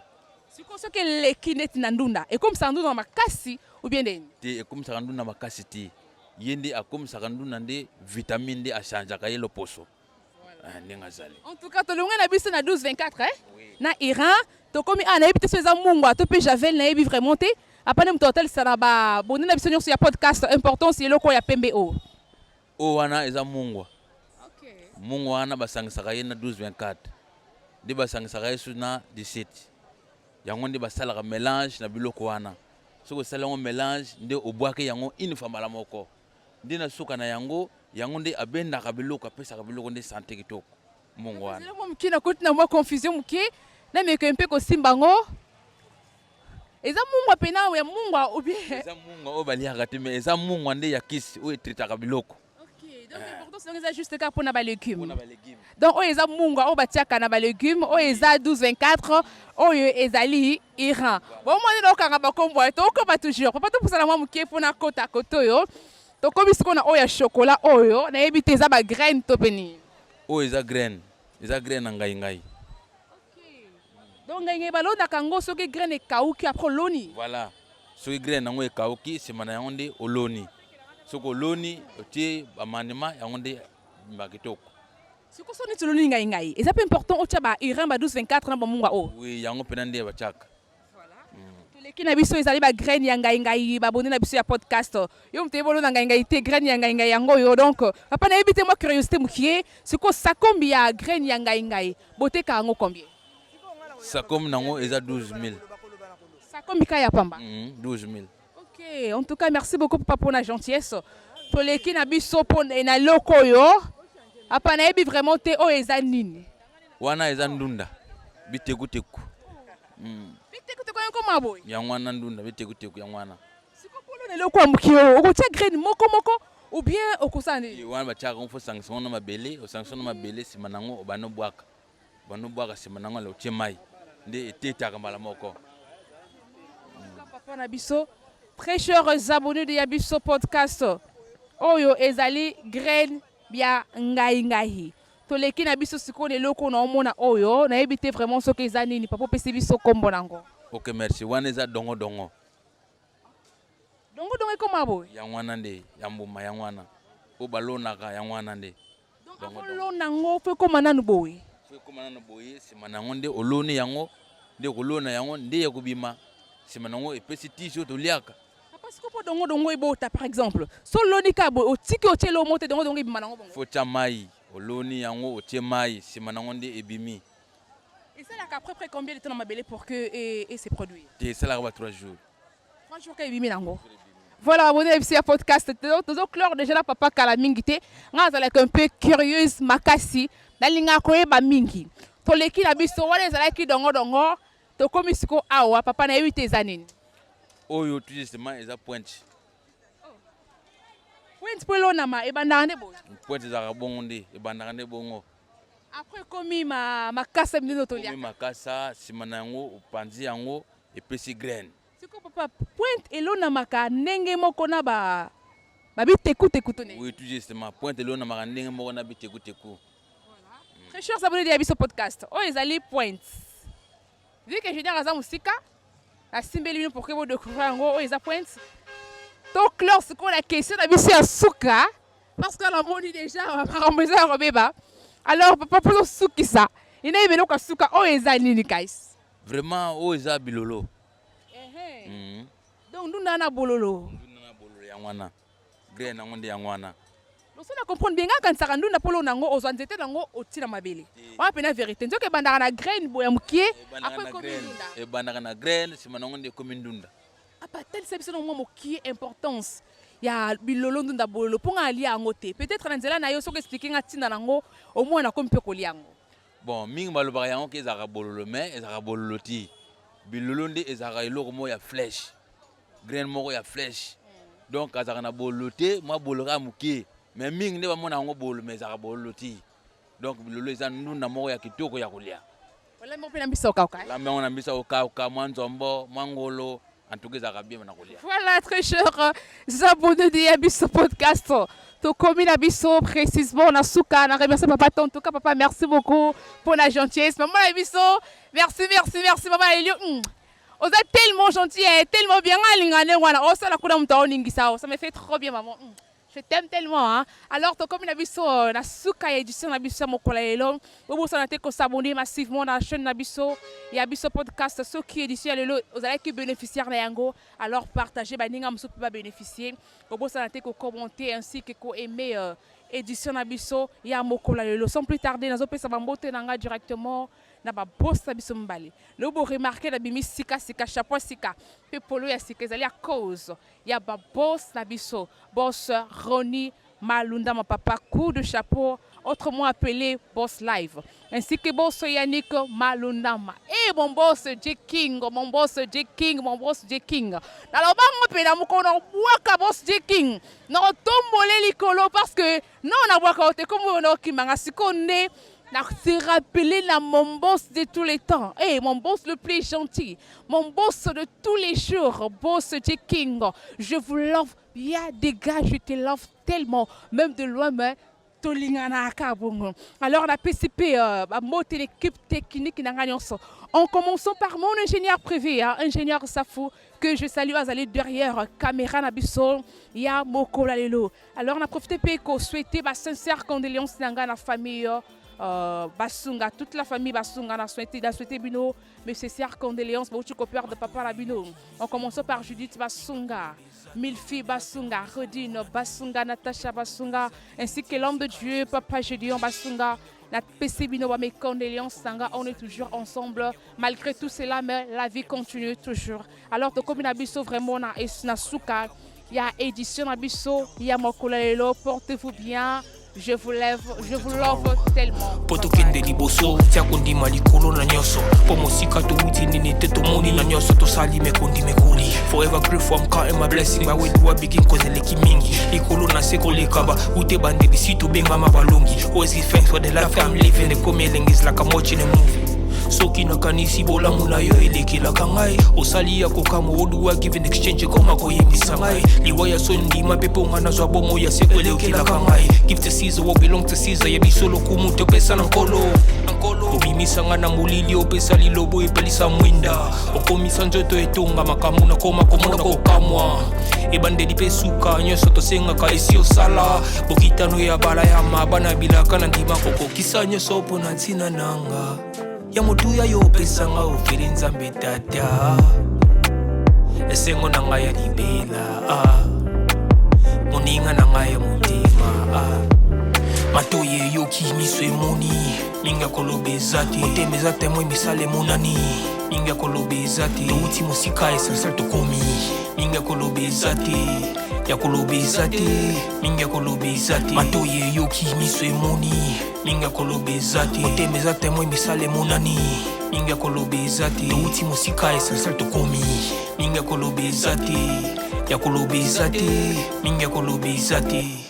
Sikoyo soki eleki neti na ndunda ekomisaka ndunda makasi ou bien ndenge nini? Te, ekomisaka ndunda makasi te, ye nde akomisaka ndunda nde vitamine nde a changeaka ye loposo. Ah, ndenge azali. En tout cas tolongwe na biso na 12 24 eh? Na Iran tokomi awa nayebi te so eza mungwa to mpe javel nayebi vraiment te apane moto atalisa na ba bonde na biso nyonso ya podcast importance eloko ya pembe oyo. Oyo wana eza mungwa. Mungwa wana basangisaka ye na 12 24 nde basangisaka ye su na 17 yango nde basalaka melange na biloko wana soki osali yango melange nde obwaki yango une fois mbala moko nde na suka na yango yango nde abendaka biloko apesaka biloko nde sante kitoko mbongo wana mwa moke nakoti na mwa confusion moke nameka mpe kosimba yango eza mungwa mpena ya mungwa ou bien eza mungwa oyo baliaka te mais eza mungwa nde ya kisi oyo etretaka biloko Donc importance donc eza juste kaka mpona ba légumes. Donc oyo eza mungwa oyo batiaka na ba légumes, oyo eza 12 24, oyo ezali Iran. Bon moi nde okanga bakombo ya tokoma toujours. Papa topusana mwa moke mpona kota kote oyo. Tokomi sikoyo na oyo ya chocolat oyo nayebi te eza ba graine to mpe nini. Oyo eza graine, eza graine na ngai ngai. Donc ngai ngai balonaka yango soki graine ekauki après oloni. Voilà. Soki graine yango ekauki sima na yango nde oloni. Soki oloni otie ba mandema yango nde ebima kitoko. Sikoyo soki neti oloni ngai ngai eza pe important otia ba urine ba 12 24 na ba mungwa oyo? Oui yango pena nde batiaka. Toleki na biso ezali ba graine ya ngai ngai ba abonne na biso ya podcast. Yo moto oyebi olona ngai ngai te graine ya ngai ngai yango oyo donc papa nayebi te mwa curiosité mukie sikoyo sakombi ya graine ya ngai ngai boteka yango combien? Sakombi nango eza 12000. Sakombi kaka ya pamba? 12000. Ok, en tout cas merci beaucoup papa pona gentillesse. Toleki na biso po na eloko oyo. Papa nayebi vraiment te oyo eza nini. Wana eza ndunda bitekuteku. Bitekuteku yango ekoma boye? Yango wana ndunda bitekuteku yango wana. Sikoyo polo na eloko ya moke oyo okotia graine moko moko. Ou bien okosala nini? Wana batiaka yango, fo osangisa yango na mabele, osangisa yango na mabele, nsima na yango obanda obwaka, obanda obwaka, nsima na yango otie mai nde etetaka mbala moko. Papa na biso, très chers abonnés de Ya Biso Podcast, oyo ezali graine ya ngai ngai. Toleki na biso sikoyo na eloko na omona oyo, nayebi te vraiment soki eza nini, papa opesi biso kombo nango. Ok merci, wana eza dongo dongo. Dongo dongo ekoma boye? Yango wana nde ya mbuma yango wana oyo balonaka yango wana nde. Donc avant olona yango faut ekoma nanu boye? Faut ekoma nanu boye, sima na yango nde oloni yango, nde okolona yango nde ya kobima, sima na yango epesi tige oyo toliaka. Papa sikoyo po dongo dongo ebota par exemple, so oloni kaka boye otiki otie eloko moko te dongo dongo ebima nango bongo? Faut otia mayi, oloni yango otie mayi sima na yango nde ebimi. Esalaka à peu près combien de temps na mabele pour que e se produire? Te esalaka ba 3 jours. 3 jours ka ebimi nango. Voilà, abonné na biso ya podcast. Tozo clore déjà na papa kala mingi te. Nga azalaka un peu curieuse makasi. Nalingaka koyeba mingi. Toleki na biso wana ezalaki dongo dongo. Tokomi siko awa papa nayebi te eza nini. Oyo tout justement eza pointe. Pointe po elonama ebandaka nde boye. Pointe ezalaka bongo nde, ebandaka nde bongo. Après ekomi makasa minene toliaka. Ekomi makasa, sima na yango opanzi yango epesi graine. Sikoyo papa, pointe elonamaka ndenge moko na ba ba bitekuteku to ndenge? Oui, tout justement, pointe elonamaka ndenge moko na bitekuteku. Voilà. Très chers abonnés de Ya Biso Podcast, oyo ezali pointe. Vu que Junior aza mosika, nasimbeli bino pour que bo découvrir yango oyo eza pointe. To clore sikoyo na question na biso ya suka parce que namoni déjà makambo eza ya kobeba. Alors papa, mpo tosukisa, ina eloko ya suka oyo eza nini kasi? Vraiment oyo eza bilolo. Ehe. Mm. Donc ndunda na bololo. Ndunda na bololo yango wana. Graine yango nde yango wana. Loso na comprendre bien nga kanisaka ndunda polo nango ozwa nzete nango otie na mabele. Wana pena verite. Nzoka ebandaka na graine boya mukie après ekomi ndunda. Ebandaka na graine sima nango nde ekomi ndunda. Apa talisa biso na mwa mokie importance ya bilolo ndunda bololo mpo nga alia yango te. Peut-être na nzela na yo soki expliquer nga ntina nango au moins nakomi mpe kolia yango. Bon mingi balobaka yango ke ezalaka bololo mais ezalaka bololo te. Bilolo nde ezalaka eloko moko ya flèche. Graine moko ya flèche. Donc azalaka na bololo te, mwa bololo kaka moke. Mais mingi nde bamona yango bololo mais ezalaka bololo te. Donc bilolo eza ndunda moko ya kitoko ya kolia. Olambi mpe na mbisa okauka. Olambi yango na mbisa okauka, mwa nzombo, mwa ngolo. En tout cas, ezalaka bien na kolia. Voilà, très chers abonnés de Ya Biso Podcast. Tokomi na biso précisément na suka na remercier papa en tout cas papa merci beaucoup pour la gentillesse. Maman na biso, merci merci merci maman Elio. Oza tellement gentil, eh, tellement bien alinga ne wana osala kuna mutu aoningisa ça me fait trop bien maman. Je t'aime tellement hein. Alors tokomi na biso euh, na suka ya édition na biso ya mokolo ya lelo. Bobosana te ko s'abonner massivement na chaîne na biso ya biso podcast soki édition ya lelo ozalaki bénéficiaire na yango alors partager baninga mosusu mpe ba bénéficier. Bobosana te ko commenter ainsi que ko aimer euh, édition na biso ya mokolo ya lelo. Sans plus tarder nazopesa bambote na nga directement na ba boss na biso mibale. Lelo bo remarquer na bimi sika sika chapeau sika pe polo ya sika ezali à cause ya ba boss na biso boss Ronny Malundama papa coup de chapeau autrement appelé boss live ainsi que boss Yannick Malundama et mon boss J King mon boss J King mon boss J King naloba ngo mpe na mokolo na kobwaka boss J King na kotombole likolo parce que non nabwaka yo te kombo oyo naokima nga sikoyo nde na se rappeler na mon boss de tous les temps. Hey, mon boss le plus gentil, mon boss de tous les jours, boss J King. Je vous love bien des gars, je te love tellement, même de loin, mais tolinganaka bongo. Alors la PCP, euh, bambote l'équipe technique na nga nyonso. En commençant par mon ingénieur privé, hein, ingénieur Safou, que je salue azali derrière caméra na biso ya mokolo ya lelo. Alors na profiter pe ko souhaiter ba sincère condoléances na nga na famille euh, Basunga, toute la famille Basunga na souhaité, na souhaité bino mes sincères condoléances bauti ko perdre papa na bino. En commençant par Judith Basunga, Milfi Basunga, Redine Basunga, Natacha Basunga, ainsi que l'homme de Dieu, Papa Gédéon Basunga. Na pesi bino ba mes condoléances na nga, on est toujours ensemble malgré tout cela, mais la vie continue toujours. Alors tokomi na biso vraiment na na suka ya édition na biso ya mokolo ya lelo. Portez-vous bien. Je vous lève, je vous love tellement. Mpo tokende liboso tia kondima likolo na nyonso mpo mosika towuti nini te tomoni na nyonso tosali mekondi mekoli forever grateful I'm counting my blessing by where do I begin cause eleki mingi likolo na se koleka ba ute bandeli si tobengama balongi always give thanks for the life I'm living ekomi elengi is like I'm watching a movie soki nakanisi bolamu na yo elekelaka ngai osali ya kokamwa oduwa give in exchange ekoma koyembisa ngai liwa ya soni ndima mpe mpo ngai nazwa bomoi ya seko elekelaka ngai give to Caesar what belong to Caesar ya biso lokumu topesa na nkolo obimisa ngai na molili opesa lilobo epelisa mwinda okomisa nzoto etonga makambo nakoma komona kokamwa ebandeli mpe suka nyonso tosengaka esi osala bokitano ya balayama bana bilaka na ndima kokokisa nyonso mpo na ntina nanga ya motuya yo opesanga ofeli nzambe tata esengo na ngai ya libela ah. moninga na ngai ya motema ah. matoi eyoki miso emoni mingi ya koloba eza te motema eza temwe misala emonani mingi ya koloba eza te touti mosika essentiel tokomi mingi ya koloba eza te ya koloba eza te mingi ya koloba eza te matoi eyoki miso emoni mingi ya koloba eza te motema eza temwe misala emonani mingi ya koloba eza te touti mosika essentiel tokomi mingi ya koloba eza te ya koloba eza te mingi ya koloba eza te.